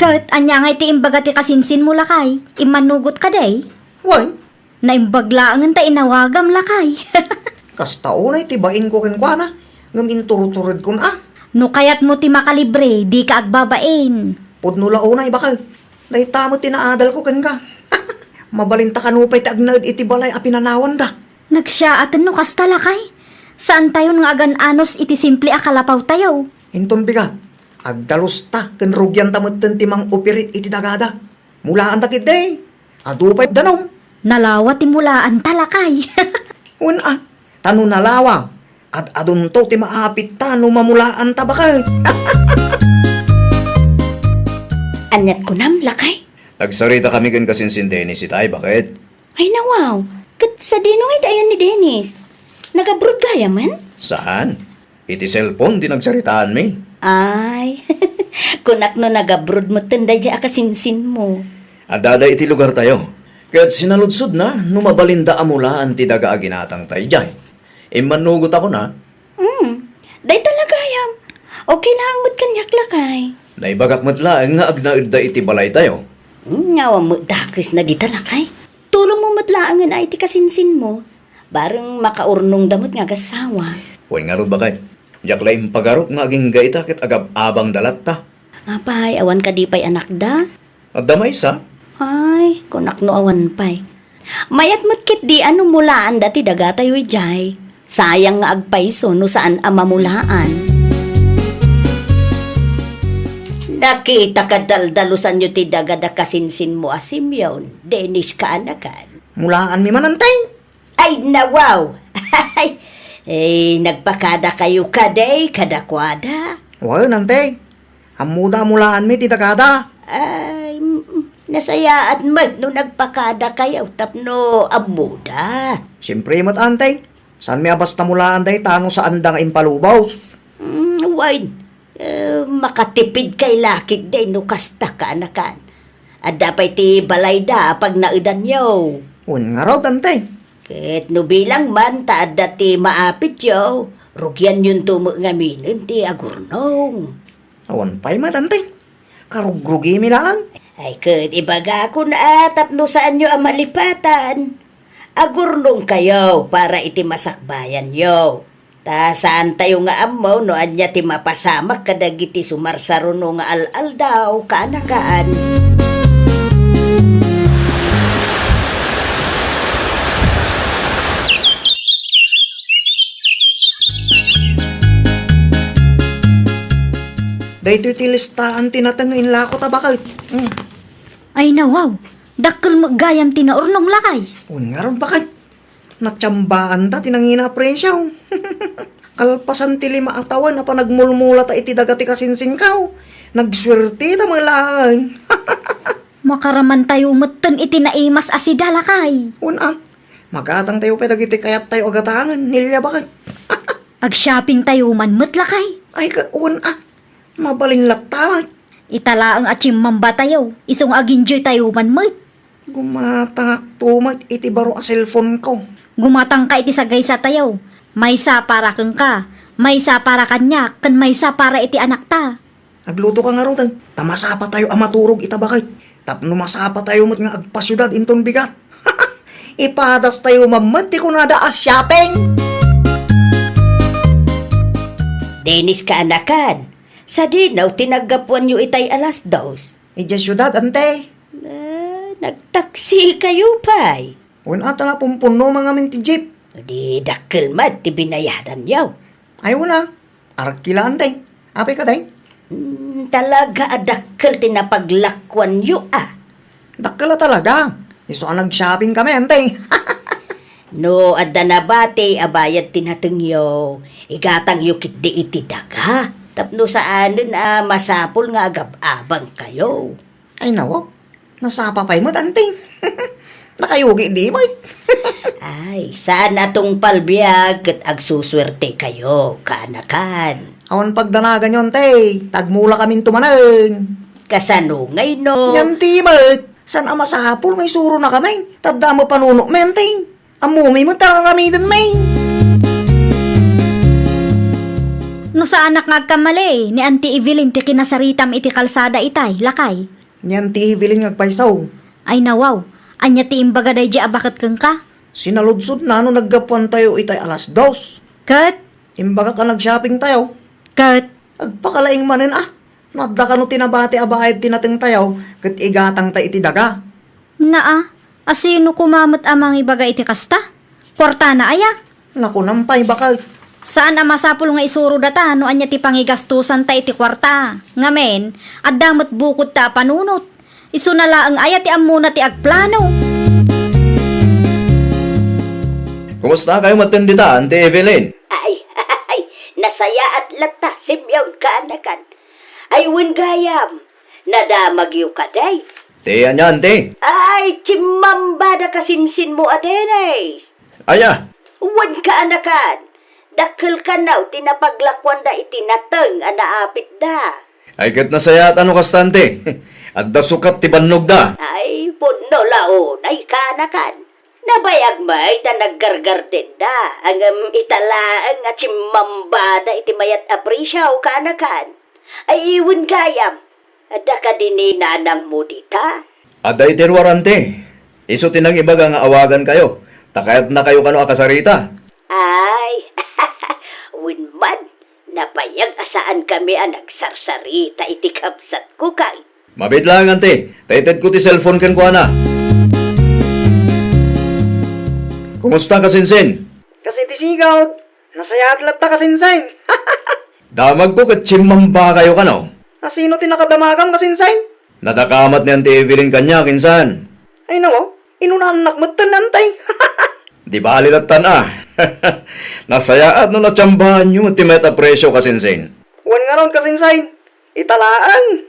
Ket ania ngay ti imbaga ti kasinsinmo, lakay? Immanugot kadi? Wen, Naimbag laengen ta inawagam, lakay. Kasta unay ti bainko kenkuana, ngem inturuturedkon a. No kayatmo ti makalibre, dika agbabain. Pudno la unay, baket. Dayta met ti naadalko kenka. Mabalinta kano pay ti agnaed iti balay a pinanawanda. Nagsiyaaten no kasta, lakay. Saantayon nga agan-anos iti simple a kalapawtayo. Inton bigat, agdalusta ken rugianta metten ti mang-operate iti dagada. Mulaanta ketdi, adu pay danum. Nalawa ti mulaanta, lakay. Wen a, ta no nalawa, ad-adunto ti maapitta no mamulaanta, baket. Aniat kunam, lakay? Nagsaritakami ken kasinsin Dennis itay, baket. Ay, nawaw. Ket sadino ngay ti ayan ni Dennis? Nag-abroad gayamen? Saan? Iti cellphone ti nagsaritaanmi. Ay, kunak no nag-abroad metten daydiay a kasinsinmo. Addada iti lugartayo. Ket sinaludsodna no mabalinda a mulaan ti daga a ginatangta idiay. Immannugot a kuna, Hmm, dayta la gayam. Okay laeng met kaniak, lakay. Naibagak met laeng nga agnaedda iti balaytayo. Hmm, awan met dakesna dita, lakay. Tulongmo met laengen a iti kasinsinmo. Bareng makaurnongda met nga agassawa. Wen ngarud, baket. Diak la impagarup nga agingga ita ket agab-abangda latta. Apay, awan kadi pay anakda? Adda maysa. Ay, kunak no awan pay. Mayat met ketdi a no mulaanda ti dagatayo idiay. Sayang nga agpayso no saan a mamulaan. Nakita ka daldalusanyo ti dagada kasinsinmo a Simeon, Dennis kaanakan. Mulaanmi man, Anteng. Ay, nawaw! Ay, nagpakadakayo kadi kadakuada? Wen, Anteng. Ammoda a mulaanmi ti dagada. Ay, mm, nasayaat met no nagpakadakayo tapno ammoda. Siempre met, Anteng. Saanmi a basta mulaan dayta no saanda nga impalubos. Mm, wen. Eh, makatipidkay la ketdi no kasta kaanakan. Adda pay ti balayda a pagnaedanyo. Wen ngarud, Anteng. Ket no bilang man ta adda ti maapityo, rugianyonto met ngaminen ti agurnong. Awan pay met, Anteng. Karugrugimi laeng. Ay, ket ibagakon a tapno saanyo a malipatan. Agurnongkayo para iti masakbayanyo. Ta saantayo nga ammo no ania ti mapasamak kadagiti sumarsaruno nga al-aldaw kaanakan. Daytoy ti listaan ti nateng nga inlako ta, baket. Mm. Ay, nawaw. Dakkel met gayam ti naurnong, lakay. Wen ngarud, baket. Natiambaanda ti nangina a presyo. Kalpasan ti lima a tawen a panagmulmulata iti daga ti kasinsinko, nagsuerteta met laeng. Makaramantayo metten iti naimas a sida, lakay. Wen a, magatangtayo pay dagiti kayattayo a gatangen, Nelia, baket. Agshoppingtayo man met, lakay. Ay, ket wen a, mabalin latta met. Ita laeng a chimmambatayo, isu nga agenjoytayo man met. Gumatangakto met iti baro a cellphone-ko. Gumatangka iti sagaysatayo. Maysa para kenka, maysa para kaniak, ken maysa para iti anakta. Aglutoka ngaruden, ta masapatayo a maturog ita baket. Tapno masapatayo met nga agpasiudad inton bigat. Ipadastayo man met ti kunada a shopping. Dennis, kaanakan, sadino ti naggapuanyo itay alas dos? Idiay siudad, ante. Ah, nagtaksikayo pay? Wen a, ta napumpunnoma ngamin ti jeep. Di dakkel met ti binayadanyo. Ay, wen a. Arkila, ante. Apay kadi? Hmm, talaga a dakkel ti napaglakuanyo, a. Dakkel a talaga. Isu a nag-shopping kami, ante. No adda nabati a bayad ti natengyo, igatangyo ketdi iti daga. Tapno saanen a masapul nga agab-abangkayo. Ay, nawaw. Nasapa pay met, ante. Nakayugi di met. Ay, saan a tungpal biag ket agsusuertekayo, kaanakan. Awan pagdanaganyo, ante. Tagmula kaminto manen. Kasano ngay no? Nganti met. Saan a masapul nga isuronakami? Ta adda met panunotmi, ante. Ammomi met ti ar-aramidenmi. No saanak nga agkamali, ni Auntie Evelyn ti kinasaritam iti kalsada itay, lakay. Ni Auntie Evelyn nga agpayso. Ay, nawaw, ania ti imbaga daydiay a baket kenka? Sinaludsodna no naggapuantayo itay alas dos. Ket? Imbagak a nag-shoppingtayo. Ket? Agpakalaing manen a. No adda kano ti nabati a bayad ti natengtayo, ket igatangta iti daga. Naa, asino koma met a mangibaga iti kasta? Kuartana aya? Nakunam pay, baket. Saan a masapul nga isuro data no ania ti pangigastosanta iti kuarta. Ngamin, adda met bukodta a panunot. Isuna laeng aya ti ammona ti agplano. Kumusta kayo metten dita, Auntie Evelyn? Ay, nasayaat latta, Simeon, kaanakan. Ay, wen gayam, nadamagyo kadi? Ti ania, Auntie? Ay, chimmambada kasinsinmo a Dennis. Aya? Wen kaanakan, dakkel kano ti napaglakuanda iti nateng a naapitda. Ay, ket nasayaat no kasta, Auntie. Adda sukat ti bannogda. Ay, pudno la unay, kaanakan. Nabayag met a naggardardenda, ngem ita laeng a chimmambada iti mayat a presio, kaanakan. Ay, wen gayam, adda kadi ni nanangmo dita? Adda iti ruar, Auntie. Isu ti nangibaga nga awagankayo, ta kayatnakayo kano a kasarita. Ay, wen man, nabayag a saankami a nagsarsarita iti kabsatko, kay. Mabiit laeng, Auntie, ta itedko ti cellphone kenkuana. Kumusta, kasinsin? Kas iti sigud, nasayaat latta, kasinsin. Damagko ket chimmambakayo kano. Asino ti nakadamagam, kasinsin? Nadakamat ni Auntie Evelyn kaniak, insan. Ay, nawaw, inunaannak metten, Auntie. Di bali lattan a. Nasayaat no natsambaanyo met ti mayat a presio, kasinsin. Wen ngarud, kasinsin. Ita laeng.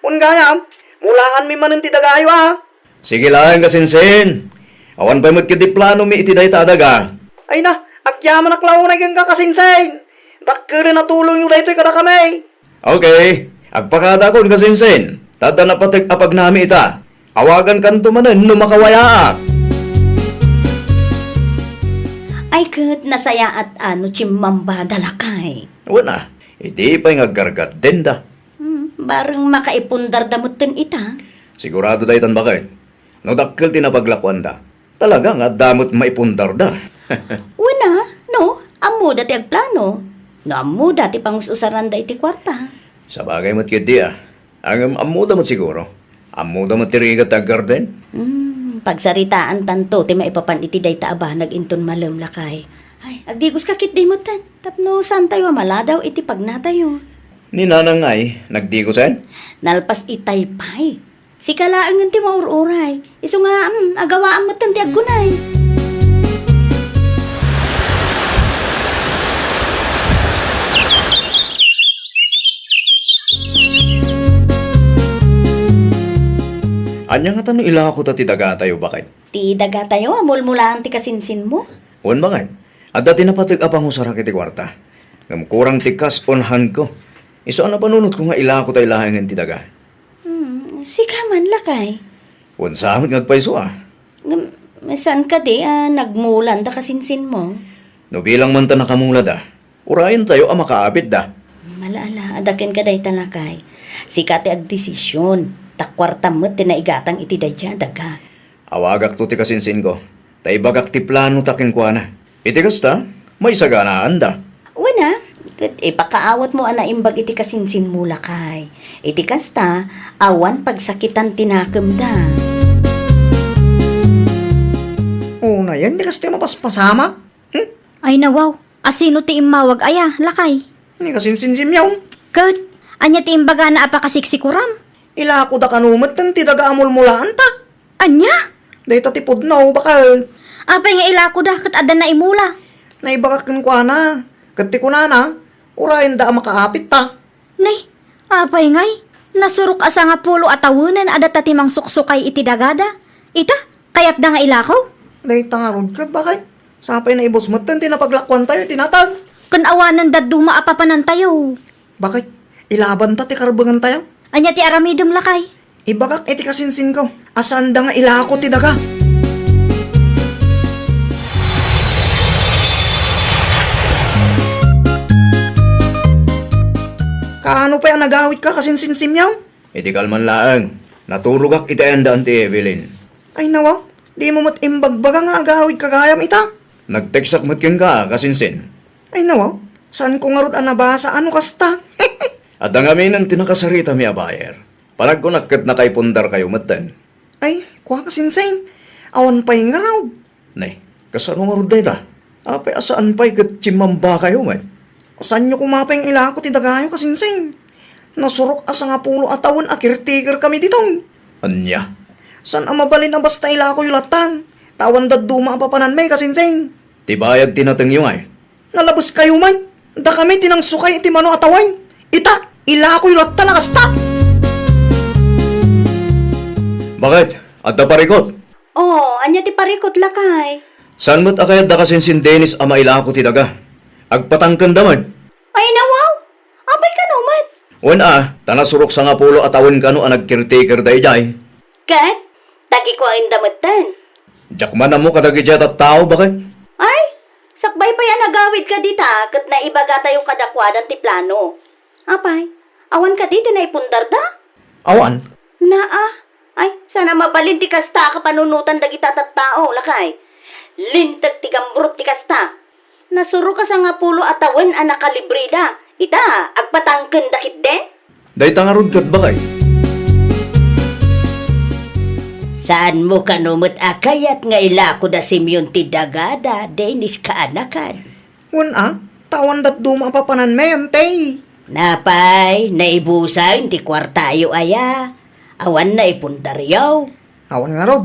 Wen gayam, mulaanmi manen ti dagayo a. Sige laeng, kasinsin. Awan pay met ketdi planomi iti dayta a daga. Ay na, agyamanak la unay kenka, kasinsin. Dakkelen a tulongyo daytoy kadakami. Okay, agpakadaakon, kasinsin. Ta adda napateg a pagnami ita. Awagankanto manen no makawayaak. Ay ket nasayaat a no chimmambada, lakay. Wen a, idi pay nga aggargardenda. Hmm, bareng makaipundarda metten ita. Sigurado daytan, baket. No dakkel ti napaglakuanda, talaga nga adda met maipundarda. Wen a, no, ammoda ti agplano. No ammoda ti pangus-usaranda iti kuarta. Sabagay met ketdi a. Ngem ammoda met siguro. Ammoda met ti rigat ti aggarden. Hmm, pagsaritaantanto ti maipapan iti dayta a banag inton malem, lakay. Ay, agdigoska ketdi metten, tapno saantayo a maladaw iti pagnatayo. Ni nanang ngay, nagdigosen? Nalpas itay pay. Sika laengen ti maur-uray. Isu nga, mm, agawaam metten ti aggunay. Ania ngata no ilako ta ti dagatayo, baket? Ti dagatayo a mulmulaan ti kasinsinmo? Wen, baket. Adda ti napateg a pangusarak iti kuarta. Ngem kurang ti kas unhanko. Isu a napanunotko nga ilako tay laengen ti daga. Hmm, sika man, lakay. Wen, sa met nga agpayso a. Ngem, saan kadi a nagmulan da kasinsinmo? No bilang man ta nakamulada, urayentayo a makaapitda. Ala, ala, adda kenka dayta, lakay. Sika ti agdesision, ta kuartam met ti naigatang iti daydiay a daga. Awagakto ti kasinsinko, ta ibagak ti planota kenkuana. Iti kasta, maisaganaanda. Wen a, ket ipakaawatmo a naimbag iti kasinsinmo, lakay. Iti kasta, awan pagsakitan ti nakemda. Unayen ti kasta mapaspasamak? Hmm? Ay, nawaw. Asino ti immawag aya, lakay? Ni kasinsinsimyaw. Ket, ania ti imbagana a pakasiksikuram? Ilakoda kano metten ti daga a mulmulaanta. Ania? Dayta ti pudno, baket. Apay nga ilakoda ket adda naimula? Naibagak kenkuana, ket ti kunana, urayenda a makaapitta. Nay, apay ngay? Nasurok a sangapulo a tawenen a data ti mangsuksukay iti dagada. Ita, kayatda nga ilako? Dayta ngarud ket, baket. Sapay naibus metten ti napaglakuantayo iti natag. Ken awanen dadduma a papanantayo. Baket, ilabanta ti karbengentayo. Ania ti aramidem, lakay? Ibagak iti kasinsinko a saanda nga ilako ti daga. Kaano pay a nagawidka, kasinsinsimyaw? Iti kalman laeng, naturogak iti ayanda Auntie Evelyn. Ay, nawaw, dimo met imbagbaga nga agawidka gayam ita? Nagteksak met kenka, kasinsin. Ay, nawaw, saanko ngarud a nabasa a no kasta. Adda ngamin ti nakasaritami a buyer. Panagkunak ket nakaipundarkayo metten. Ay, kua, kasinsin. Awan pay ngarud. Nay, kasano ngarud dayta? Apay a saan pay ket chimmambakayo met? Saanyo koma pay nga ilako ti dagayo, kasinsin. Nasurok a sangapulo a tawen a caretaker kami ditoy. Ania? Saan a mabalin a basta ilakoyo lattan, ta awan dadduma a papananmi, kasinsin. Ti bayad ti natengyo ngay? Nalabeskayo met. Dakami ti nangsukay iti mano a tawen. Ita, ilakoyo lattan a kasta. Baket, adda parikut? Oh, ania ti parikut, lakay? Saan met a kayatda kasinsin Dennis a mailako ti daga? Agpatangkenda met. Ay, nawaw! Apay kano met? Wen a, ta nasurok sangapulo a tawen kano a nag-caretaker daydiay. Ket, tagikuaenda metten. Diak man ammo kadagiti a tattao, baket. Ay, sakbay pay a nagawidka dita ket naibagatayo kadakuada ti plano. Apay, awan kadi ti naipundarda? Awan. Naa, ay, saan a mabalin ti kasta a kapanunotan dagita tattao, lakay. Linteg ti gambrot ti kasta. Nasurok a sangapulo a tawen a nakalibreda. Ita, agpatangkenda ketdin? Dayta ngarud ket, baket. Saanmo kano met a kayat nga ilako da Simeon ti dagada, Dennis, kaanakan? Wen a, ta awan dadduma a papananmi, Auntie. Napay, naibusen ti kuartayo aya? Awan naipundaryo? Awan ngarud.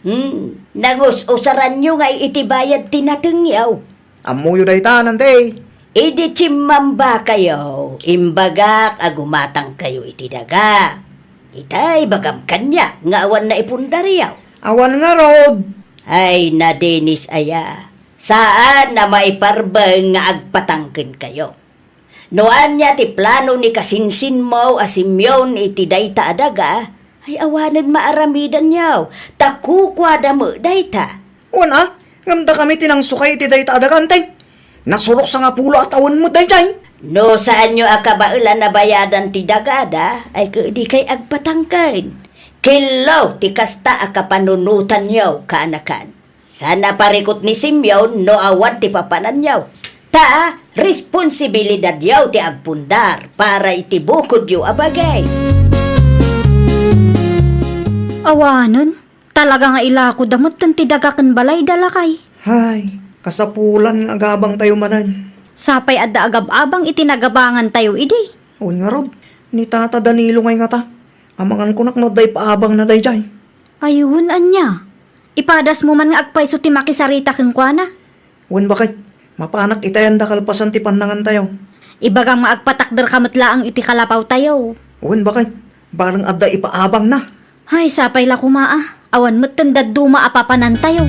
Hmm, nangus-usaranyo ngay iti bayad ti natengyo. Ammoyo dayta, Auntie. Idi chimmambakayo, imbagak a gumatangkayo iti daga. Ita, ibagam kaniak nga awan naipundaryo. Awan ngarud. Ay, na Dennis aya. Saan a maiparbeng nga agpatangkenkayo. No ania ti plano ni kasinsinmo a Simeon iti dayta a daga, ay awanen maaramidanyo, ta kukuada met dayta. Wen a, ngem dakami ti nangsukay iti dayta a daga, Auntie. Nasurok sangapulo a tawen met daydiay. No saanyo a kabaelan a bayadan ti dagada, ay kadi kay agpatangken. Kello ti kasta a kapanunotanyo, kaanakan. Saan a parikut ni Simeon no awan ti papananyo. Ta, responsibilidadyo ti agpundar para iti bukodyo a bagay. Awanen, talaga nga ilakoda metten ti daga ken balayda, lakay. Hay, kasapulan nga agabangtayo manen. Sapay adda agab-abang iti nagabangantayo idi. Wen ngarud, ni Tata Danilo ngay ngata. Amangan kunak no adda ipaabangna daydiay. Ay, wen, ania? Ipadasmo man nga agpayso ti makisarita kenkuana? Wen, baket. Mapanak itayan da kalpasan ti pannangantayo. Ibagam nga agpatakderka met laeng iti kalapawtayo. Wen, baket. Bareng adda ipaabangna. Ay, sapay la koma a. Awan metten dadduma a papanantayo.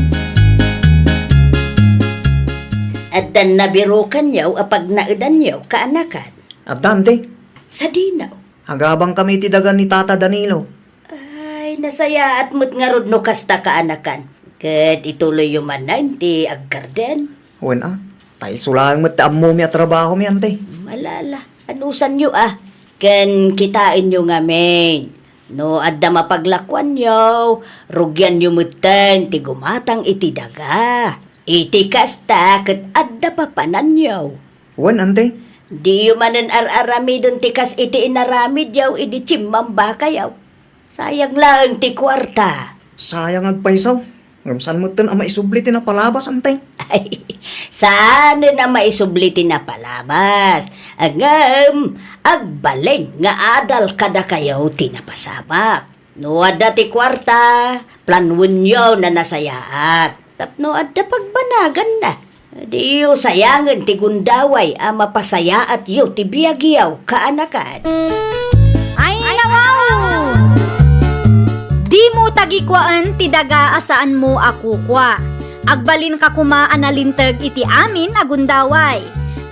Addan nabirukanyo a pagnaedanyo, kaanakan? Addan, te. Sadino? Agabangkami iti daga ni Tata Danilo. Ay, nasayaat met ngarud no kasta, kaanakan. Ket ituloyyo manen ti aggarden. Wen a, ta isu laeng met ti ammomi a trabahomi, ante. Malala, anusanyo a. Ken kitaenyo ngamin, no adda mapaglakuanyo, rugianyo metten ti gumatang iti daga. Iti kasta, ket adda papananyo. Wen, ante. Diyo manen ar-aramiden ti kas iti inaramidyo idi chimmambakayo. Sayang laeng ti kuarta. Sayang agpayso. Ngem saan metten a maisubli ti napalabas, ante? Ay, saanen a maisubli ti napalabas. Ngem, agbalin nga adal kadakayo ti napasamak. No adda ti kuarta, planuenyo a nasayaat. Tapno adda pagbanaganna. Diyo sayangen ti gundaway a mapasayaatyo ti biagyo, kaanakan. Ay, nawaw! Dimo tagikuaen ti daga a saanmo a kukua. Agbalinka koma a nalinteg iti amin a gundaway.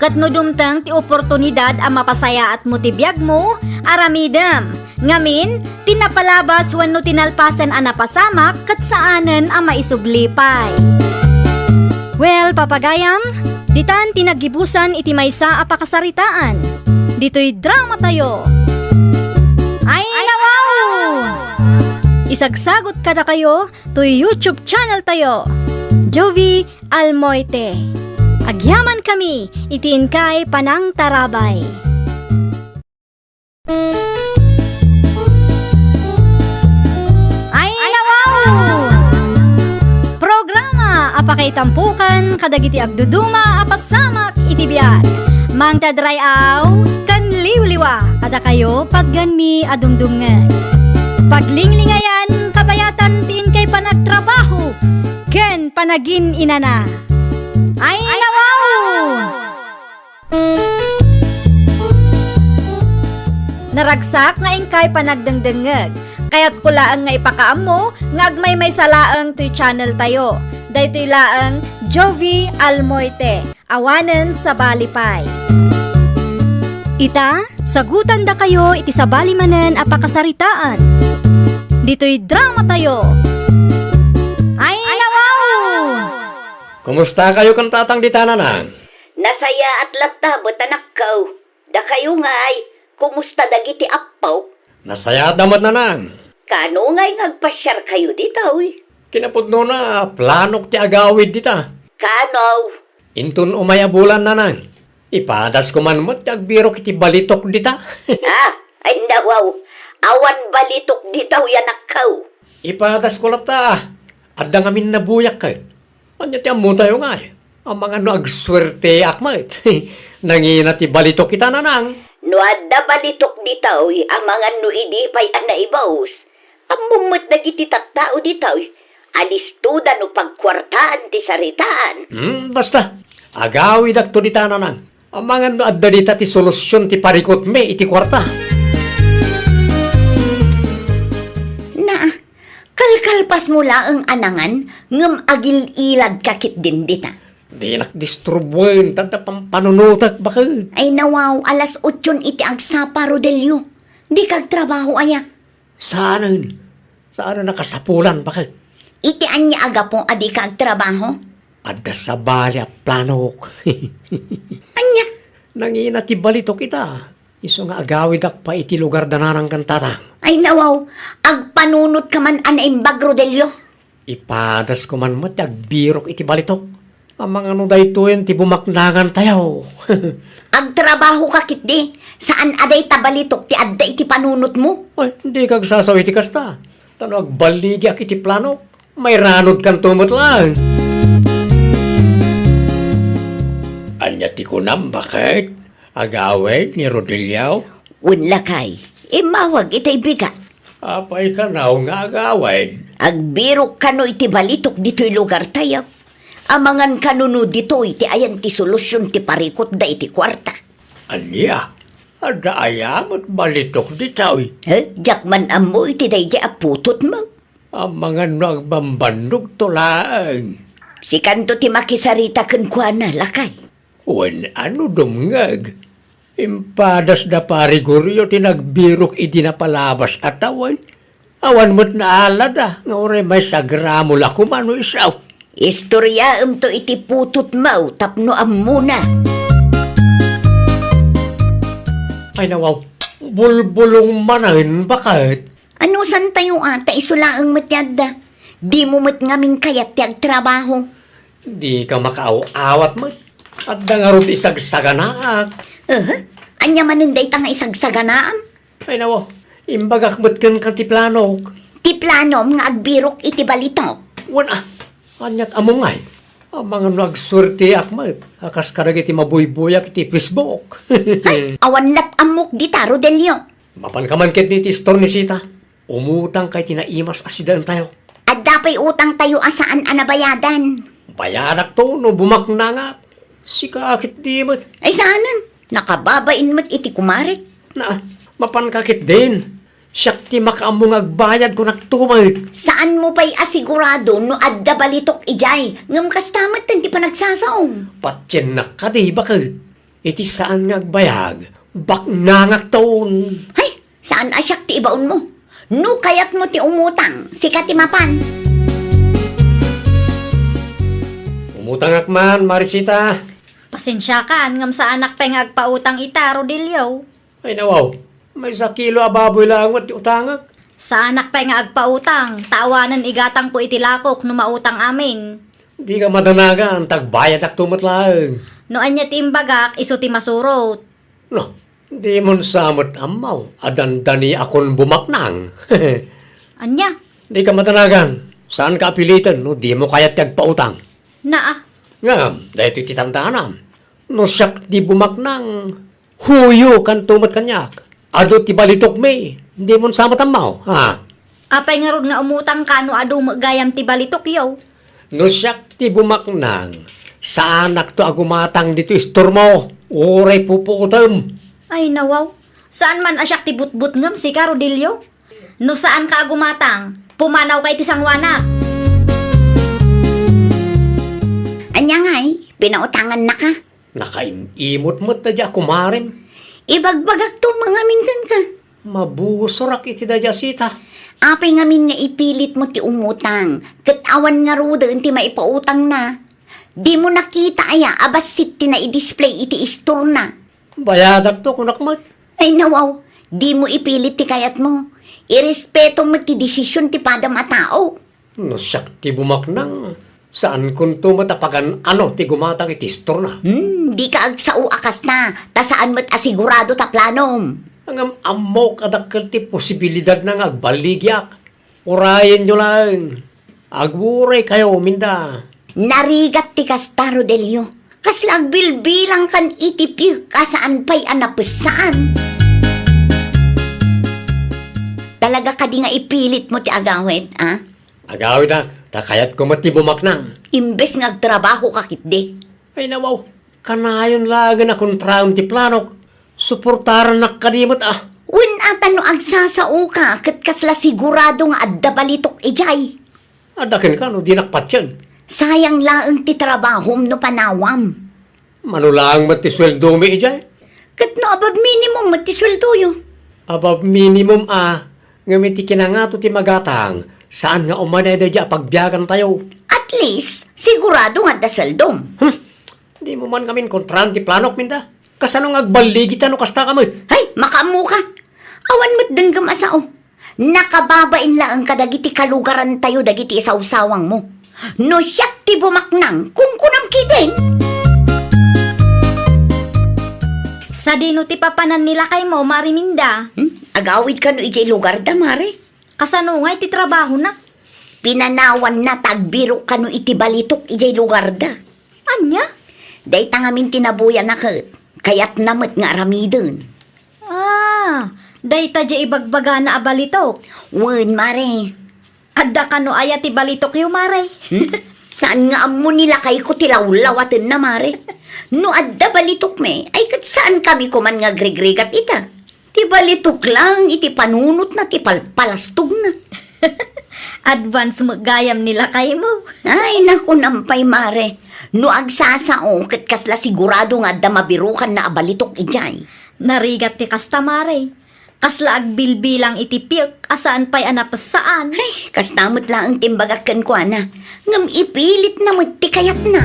Ket no dumteng ti oportunidad a mapasayaatmo ti biagmo, aramidem. Ngamin, ti napalabas wenno ti nalpasen a napasamak ket saanen a maisubli pay. Well, papagayam, ditan ti naggibusan iti maysa a pakasaritaan. Ditoy dramatayo. Ay, nawaw! Isagsagot kadakayo toy YouTube channeltayo, Jovie Almoite. Agyamankami iti inkay panangtarabay. Ay, nawaw! Programa a pakaitampokan kadagiti agduduma a pasamak iti biag. Mangted ray-aw ken liwliwa kadakayo patgenmi a dumdumngeg. Paglinglingayan, kabayatan ti inkay panagtrabaho ken panagin-inana. Ay, nawaw! Naragsak nga inkay panagdengdengngeg. Kayatko laeng nga ipakaammo nga agmaymaysa laeng toy channeltayo. Daytoy laeng Jovie Almoite, awanen sabali pay. Ita, sagutandakayo iti sabali manen a pakasaritaan. Ditoy dramatayo. Ay, nawaw! Kumustakayo ken tatang dita, nanang? Nasayaat latta met, anakko. Dakayo ngay, kumusta dagiti appo? Nasayaat da met, nanang. Kano ngay nga agpasiarkayo ditoy? Kinapudnona, planok ti agawid dita. Kano? Inton umay a bulan, nanang. Ipadasko man met ti agbirok iti balitok dita. Ah, ay nawaw. Awan balitok ditoy, anakko. Ipadasko latta. Adda ngamin nabuyak ket. Ania ti ammotayo ngay? Amangan no agsuerteak met. Nangina ti balitok ita, nanang. No adda balitok ditoy, amangan no idi pay a naibus. Ammom met dagiti tattao ditoy, alistoda no pagkuartaan ti saritaan. Hmm, basta. Agawidakto dita, nanang. Amangan no adda dita ti solusion ti parikutmi iti kuarta. Na, kalkalpasmo laeng a nangan, ngem agil-iladka ketdin dita. Dinak disturbuen, ta adda pampanunotek, baket. Ay nawaw, alas otson iti agsapa, Rodelio. Dika agtrabaho aya? Saanen. Saanen a kasapulan, baket. Iti ania a gapu a dika agtrabaho? Adda sabali a planok. Ania? Nangina ti balitok ita. Isu nga agawidak pay iti lugar da nanang ken tatang. Ay nawaw, agpanunotka man a naimbag, Rodelio. Ipadasko man met ti agbirok iti balitok. Amangan no daytoyen ti bumaknangantayo. Agtrabahoka ketdi, saan a dayta balitok ti adda iti panunotmo? Ay, dika agsasao iti kasta. Ta no agballigiak iti planok, mairanodkanto met laeng. Ania ti kunam, baket? Agawid ni Rodelio? Wen, lakay, immawag itay bigat. Apay kano nga agawid? Agbirok kano iti balitok ditoy lugartayo. Amangan kano no ditoy ti ayan ti solusion ti parikutda iti kuarta. Ania? Adda aya met balitok ditoy? Eh, diak man ammo iti daydi a putotmo. Amangan no agbambannogto laeng. Sikanto ti makisarita kenkuana, lakay. Wen, ano dumngeg? Impadas da Pari Gorio ti nagbirok idi napalabas a tawen. Awan met naalada nga uray maysa a gramo la koma no isu. Istoriaemto iti putotmo tapno ammona. Ay, nawaw, bulbulong manen, baket. Anusantayo a, ta isu laeng met ti adda. Dimo met ngamin kayat ti agtrabaho. Dika makaaw-awat met. Adda ngarud isagsaganaak. Aha, ania manen dayta nga isagsaganaam? Ay, nawaw, imbagak met kenka ti planok. Ti planom nga agbirok iti balitok. Wen a, aniat ammo ngay? Amangan no agsuerteak met a kas kadagiti mabuybuyak iti Facebook. Ay, awan lat ammok dita, Rodelio. Mapanka man ketdi iti istor ni Sita. Umutangka iti naimas a sidaentayo. Adda pay utangtayo a saan a nabayadan. Bayadakto no bumaknangak. Sika ketdi met. Ay, saanen. Nakababain met iti kumarek. Na, mapanka ketdin. Siak ti makaammo nga agbayad, kunakto met. Saanmo pay a sigurado no adda balitok idiay, ngem kasta met ti panagsasaom. Patiennak kadi, baket. Iti saan nga agbayag, baknangakton. Hay, saan a siak ti ibaonmo. No kayatmo ti umutang, sika ti mapan. Umutangak man, Marisita. Pasensiakan, ngem saanak pay nga agpautang ita, Rodelio. Ay, nawaw. Maysa kilo a baboy laeng met ti utangek. Saanak pay nga agpautang, ta awanen igatangko iti lakok no mautang amin. Dika madanagan, ta agbayadakto met laeng. No ania ti imbagak, isu ti masurot. No, dimon sa met ammo a dandaniakon bumaknang. Ania? Dika madanagan, saanka a piliten no dimo kayat ti agpautang. Naa. Ngem, daytoy ti tandaanam. No siak ti bumaknang, huyokanto met kaniak. Adu ti balitokmi, dimon sa met ammo, ha? Apay ngarud nga umutangka no adu met gayam ti balitokyo? No siak ti bumaknang, saanakto a gumatang ditoy istormo, uray pupuotem. Ay, nawaw. Saan man a siak ti butbutngem, sika, Rodelio? No saanka a gumatang, pumanawka iti sangoanak. Ania ngay, pinautangannaka? Nakaim-imot met daydi a kumarem. Ibagbagakto ngamin kenka. Mabusorak iti daydi a sita. Apay ngamin nga ipilitmo ti umutang, ket awan ngaruden ti maipautangna? Dimo nakita aya a bassit ti naidisplay iti istorna? Bayadakto, kunak met. Ay, nawaw, dimo ipilit ti kayatmo. Irespetom met ti desisyon ti padam a tao. No siak ti bumaknang, saankonto met a pagan-ano ti gumatang iti istorna. Hmm, dika agsao a kasta, ta saan met a sigurado ta planom. Ngem ammok a dakkel ti posibilidadna nga agballigiak. Urayenyo laeng. Aguray kayo, Minda. Narigat ti kasta, Rodelio. Kasla agbilbilangkan iti piek a saan pay a napessaan. Talaga kadi nga ipilitmo ti agawid, a? Agawidak, ta kayatko met ti bumaknang. Imbes nga agtrabahoka ketdi. Ay, nawaw, kanayon laengen a kontraem ti planok. Suportarannak kadi met, a. Wen a, ta no agsasaoka, ket kasla sigurado nga adda balitok idiay. Adda kenka no dinak patien. Sayang laeng ti trabahom no panawam. Mano laeng met ti sueldomi idiay? Ket no above minimum met ti sueldoyo? Above minimum a, ngem iti kinangato ti magatang, saan nga umanay daydi a pagbiagantayo. At least, sigurado nga adda sueldom. Hmm. Dimo man ngamin kontraan ti planok, Minda. Kasano nga agballigita no kasta ka met? Hay, makaammoka. Awan met denggem a sao. Nakababain laeng kadagiti kalugarantayo dagiti isawsawangmo. No siak ti bumaknang, kunkunam ketdin. Sadino ti papanan ni lakaymo, Mare Minda? Hmm? Agawid kano idiay lugarda, Mare? Kasano ngay ti trabahona? Pinanawanna ta agbirok kano iti balitok idiay lugarda. Ania? Dayta ngamin ti nabuyana ket kayatna met nga aramiden. Ah, dayta diay ibagbagana a balitok. Wen, Mare. Adda kano aya ti balitokyo, Mare? Hmm? Saan nga ammo ni lakayko ti lawlawatenna, Mare? No adda balitokmi, ay ket Saan kami koman nga agrigrigat ita? Ti balitok lang iti panunotna ti palpalastogna. Advance met gayam ni lakaymo. Ay, naku, nampay, mare. No agsasao, ket kasla sigurado nga adda mabirukanna a balitok idiay. Narigat ti kasta, mare. Kasla agbilbilang iti piek a saan pay a napessaan. Ay, kasta met laeng ti imbagak kenkuana. Ngem ipilitna met ti kayatna.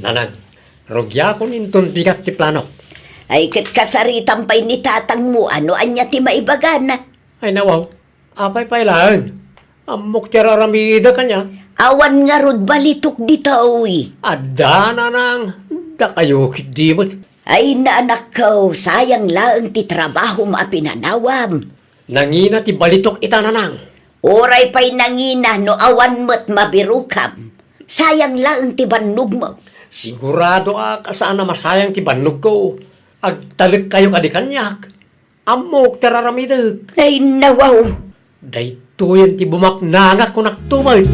Nanang, rugiakon inton bigat ti planok. Ay, ket kasaritam pay ni tatangmo, ano ania ti maibagana? Ay, nawaw. Apay pay laeng? Ammok ti ar-aramidek ania? Awan ngarud balitok ditoy. Adda, nanang. Dakayo ketdi met. Ay, naanakko, sayang laeng ti trabahom a pinanawam. Nangina ti balitok ita, nanang. Uray pay nangina no awan met mabirukam. Sayang laeng ti bannogmo. Siguradoak a saan a masayang ti bannogko. Agtalekkayo kadi kaniak. Ammok ti ar-aramidek. Ay, nawaw. Daytoyen ti bumaknangak, kunakto met.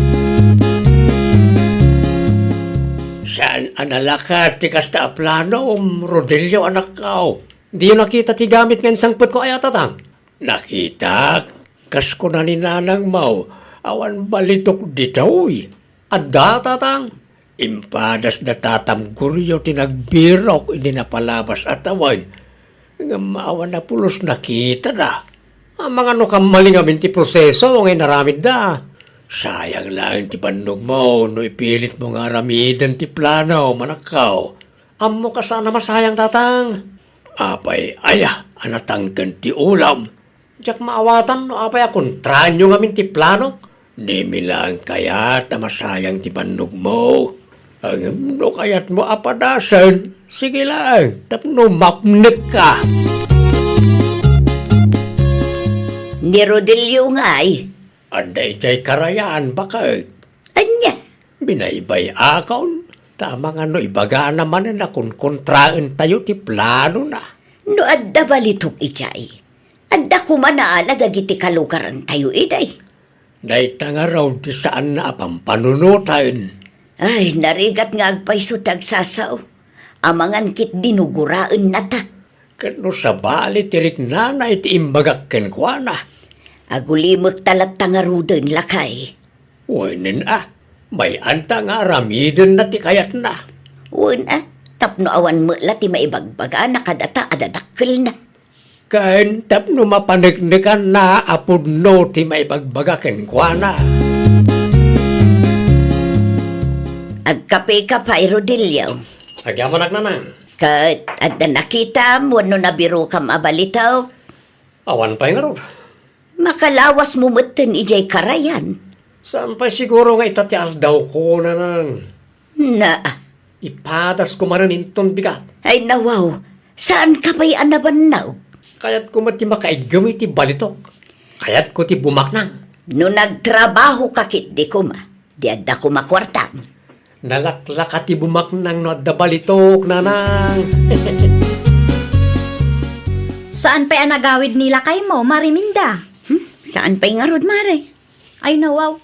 Saan a nalakat ti kasta a planom, Rodelio, anakko. Diyo nakita ti gamit nga insangpetko aya, tatang? Nakitak. Kas kuna ni nanangmo, awan balitok ditoy. Adda, tatang. Impadas da tatam Goryo ti nagbirok idi napalabas a tawen. Ngem awan a pulos nakitada. Amangan no kammalingamin ti proseso nga inaramidda. Sayang laeng ti bannogmo no ipilitmo nga aramiden ti plano, manakkaw. Ammok a saan a masayang, tatang. Apay aya a natangken ti ulam? Diak maawatan no apay a kontraenyo ngamin ti planok. Dimi laeng kayat a masayang ti bannogmo. Ngem no kayatmo a padasen, sige laeng, tapno mapnekka. Ni Rodelio ngay? Adda idiay karayan, baket. Ania? Binaybay-akon, ta amangan no ibagana manen a konkontraentayo ti planona. No adda balitok idiay, adda koma naala dagiti kalugarantayo idiay. Dayta ngarud ti saanna a pampanunoten. Ay, narigat nga agpayso ti agsasao. Amangan ketdi no guraennata. Ket no sabali ti riknana iti imbagak kenkuana. Agulimekta latta ngaruden, lakay. Wen a, bay-anta nga aramidenna ti kayatna. Wen a, tapno awan met la ti maibagbagana kadata a dadakkelna. Ken tapno mapaneknekanna a pudno ti maibagbaga kenkuana. Agkapeka pay, Rodelio. Agyamanak, nanang. Ket adda nakitam wenno nabirokam a balitok? Awan pay ngarud. Makalawasmo metten idiay karayan. Saan pay siguro nga ita ti aldawko, nanang? Na. Ipadasko manen inton bigat. Ay, nawaw. Saanka pay a nabannaw? Kayatko met ti makaiggem iti balitok. Kayatko ti bumaknang. No nagtrabahoka ketdi koma, di adda koma kuartam. Nalaklaka ti bumaknang no adda balitok, nanang. Saan pay a nagawid ni lakaymo, Mare Minda? Hmm? Saan pay ngarud, Mare? Ay, nawaw.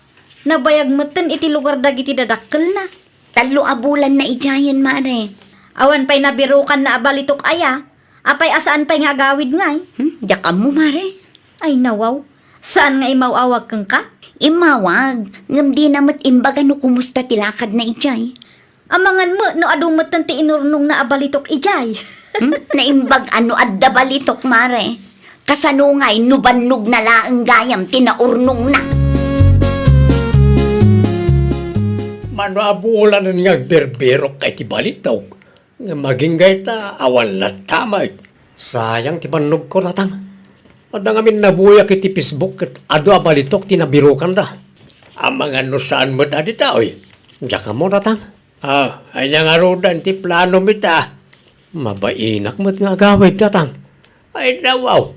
Nabayag metten iti lugar dagiti dadakkelna. Tallo a bulanna idiayen, Mare. Awan pay nabirokanna a balitok aya? Apay a saan pay nga agawid ngay? Hmm? Diak ammo, Mare. Ay, nawaw. Saan nga imaw-awag kenka? Immawag, ngem dina met imbaga no kumusta ti lakadna idiay. Amangan met no adu metten ti inurnongna a balitok idiay. Hmm? Naimbag a no adda balitok, Mare. Kasano ngay no bannogna laeng gayam ti naurnongna? Mano a bulanen nga agbirbirokka iti balitok, ngem agingga ita, awan latta met. Sayang ti bannogko, tatang. Adda ngamin nabuyak iti Facebook ket adu a balitok ti nabirokanda. Amangan no saan met a ditoy. Diak ammo, tatang. Ah, ania ngaruden ti planom ita? Mabainak met nga agawid, tatang. Ay, nawaw.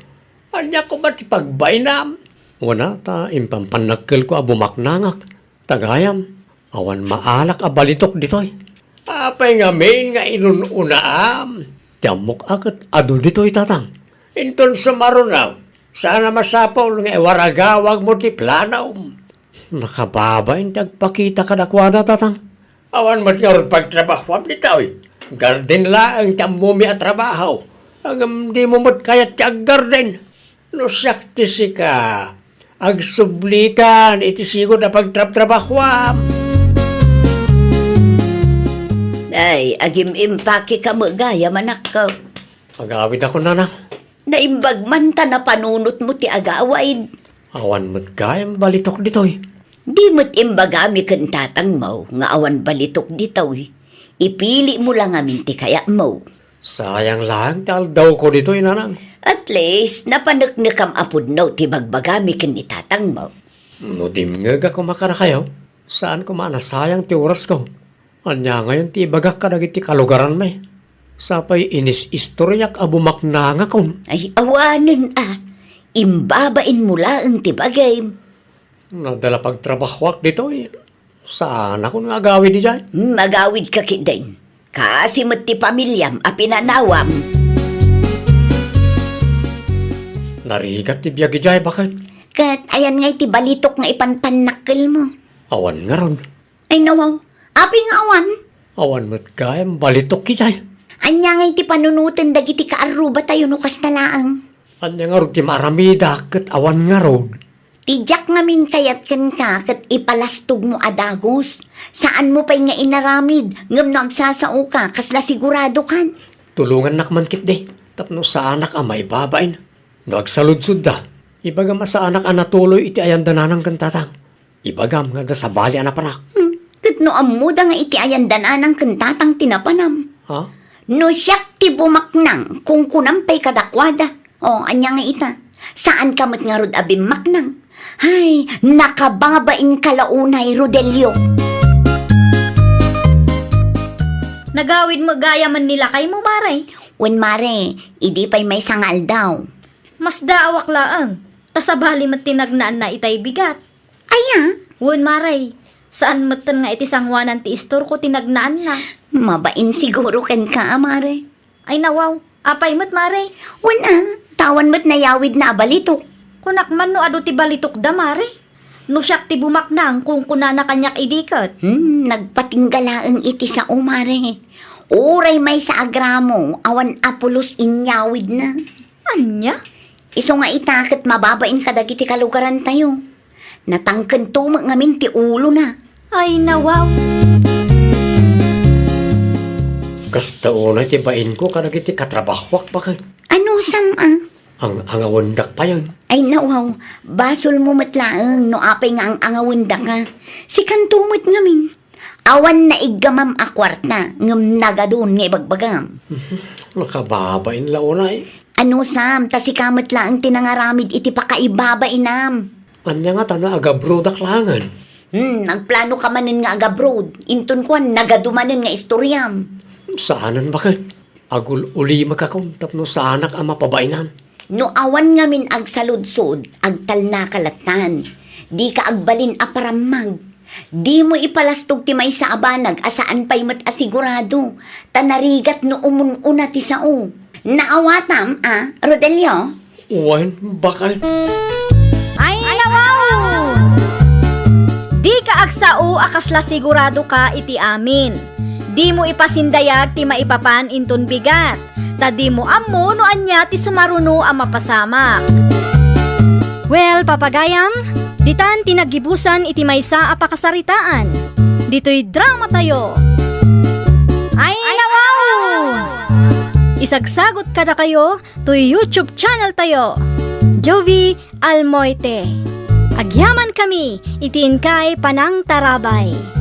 Ania koma ti pagbainam? Wen a, ta impampannakkelko a bumaknangak. Ta gayam, awan maalak a balitok ditoy. Apay ngamin nga inun-unaam? Ti ammok a ket adu ditoy, tatang. Inton sumaruno, saan a masapul nga iwaragawagmo ti planom. Nakababain ti agpakita kadakuada, tatang. Awan met ngarud pagtrabahoam ditoy. Garden laeng ti ammomi a trabaho. Ngem dimo met kayat ti aggarden. No siak ti sika, agsublikan iti sigud a pagtrabtrabahoam. Ay, agim-impakeka met gayam, anakko. Agawidakon, nanang. Naimbag man ta napanunotmo ti agawid. Awan met gayam balitok ditoy. Di met imbagami ken tatangmo nga awan balitok ditoy. Ipilimo la ngamin ti kayatmo. Sayang laeng ti aldawko ditoy, nanang. At least, napaneknekam a pudno ti bagbagami ken ni tatangmo. No dimngegak koma kadakayo, saan koma a nasayang ti orasko. Ania ngayon ti ibagak kadagiti kalugaranmi? Sapay inis-istoriaak a bumaknangakon. Ay, awanen a. Imbabainmo laeng ti bagim. Nadala pagtrabahoak ditoy. Saanakon nga agawid idiay. Hmm, agawidka ketdin. Kaasi met ti pamiliam a pinanawam. Narigat ti biag idiay, baket. Ket ayan ngay ti balitok nga ipanpannakkelmo? Awan ngarud. Ay, nawaw. Apay nga awan? Awan met gayam balitok idiay. Ania ngay ti panunoten dagiti kaarrubatayo no kasta laeng? Ania ngarud ti maaramidak ket awan ngarud? Ti diak ngamin kayat kenka ket ipalastogmo a dagus. Saanmo pay nga inaramid, ngem no agsasaoka, kasla siguradokan. Tulongannak man ketdi, tapno saanak a maibabain. No agsaludsodda, ibagam a saanak a natuloy iti ayanda nanang ken tatang. Ibagam nga adda sabali a napanak. Hmm, ket no ammoda nga iti ayanda nanang ken tatang ti napanam. Ha? No siak ti bumaknang, kunkunam pay kadakuada. O, ania nga ita? Saanka met ngarud a bimmaknang? Hay, nakababainka la unay, Rodelio. Nagawid met gayam ni lakaymo, mare? Wen, mare, idi pay maysa nga aldaw. Masdaawak laeng, ta sabali met ti nagnaanna itay bigat. Aya? Wen, mare, saan metten nga iti sangoanan ti istorko ti nagnaanna. Mabain siguro kenka a, mare. Ay, nawaw, apay met, mare? Wen a, ta awan met nayawidna a balitok. Kunak man no adu ti balitokda, mare. No siak ti bumaknang, kunkunana kaniak idi ket. Hmm, nagpatingga laeng iti sao, mare. Uray maysa a gramo, awan a pulos inyawidna. Ania? Isu nga ita ket mababain kadagiti kalugarantayo. Natangkento met ngamin ti ulona. Ay, nawaw. Kasta unay ti bainko kadagiti katrabahoak, baket. Anusam a? Ang-angawendak payen. Ay, nawaw. Basolmo met laeng no apay nga ang-angawendaka. Sikanto met ngamin. Awan naiggamam a kuarta, ngem nagadun nga ibagbagam. Nakababain la unay. Anusam, ta sika met laeng ti nangaramid iti pakaibabainam. Ania ngata no agabroadak laengen? Hmm, nagplanoka manen nga agabroad. Inton kuan, nagadu manen nga istoriam. Saanen, baket. Agul-ulimakakon tapno saanak a mapabainam. No awan ngamin agsaludsod, agtalnaka lattan. Dika agbalin a parammag. Dimo ipalastog ti maysa a banag a saan pay met a sigurado, ta narigat no umun-una ti sao. Naawatam a, Rodelio? Wen, baket. Ay, nawaw! Dika agsao a kasla siguradoka iti amin. Dimo ipasindayag ti maipapan inton bigat, ta dimo ammo no ania ti sumaruno a mapasamak. Well, papagayam, ditan ti naggibusan iti maysa a pakasaritaan. Ditoy dramatayo. Ay, nawaw! Isagsagot kadakayo toy YouTube channel tayo, Jovie Almoite. Agyaman kami iti inkay panangtarabay.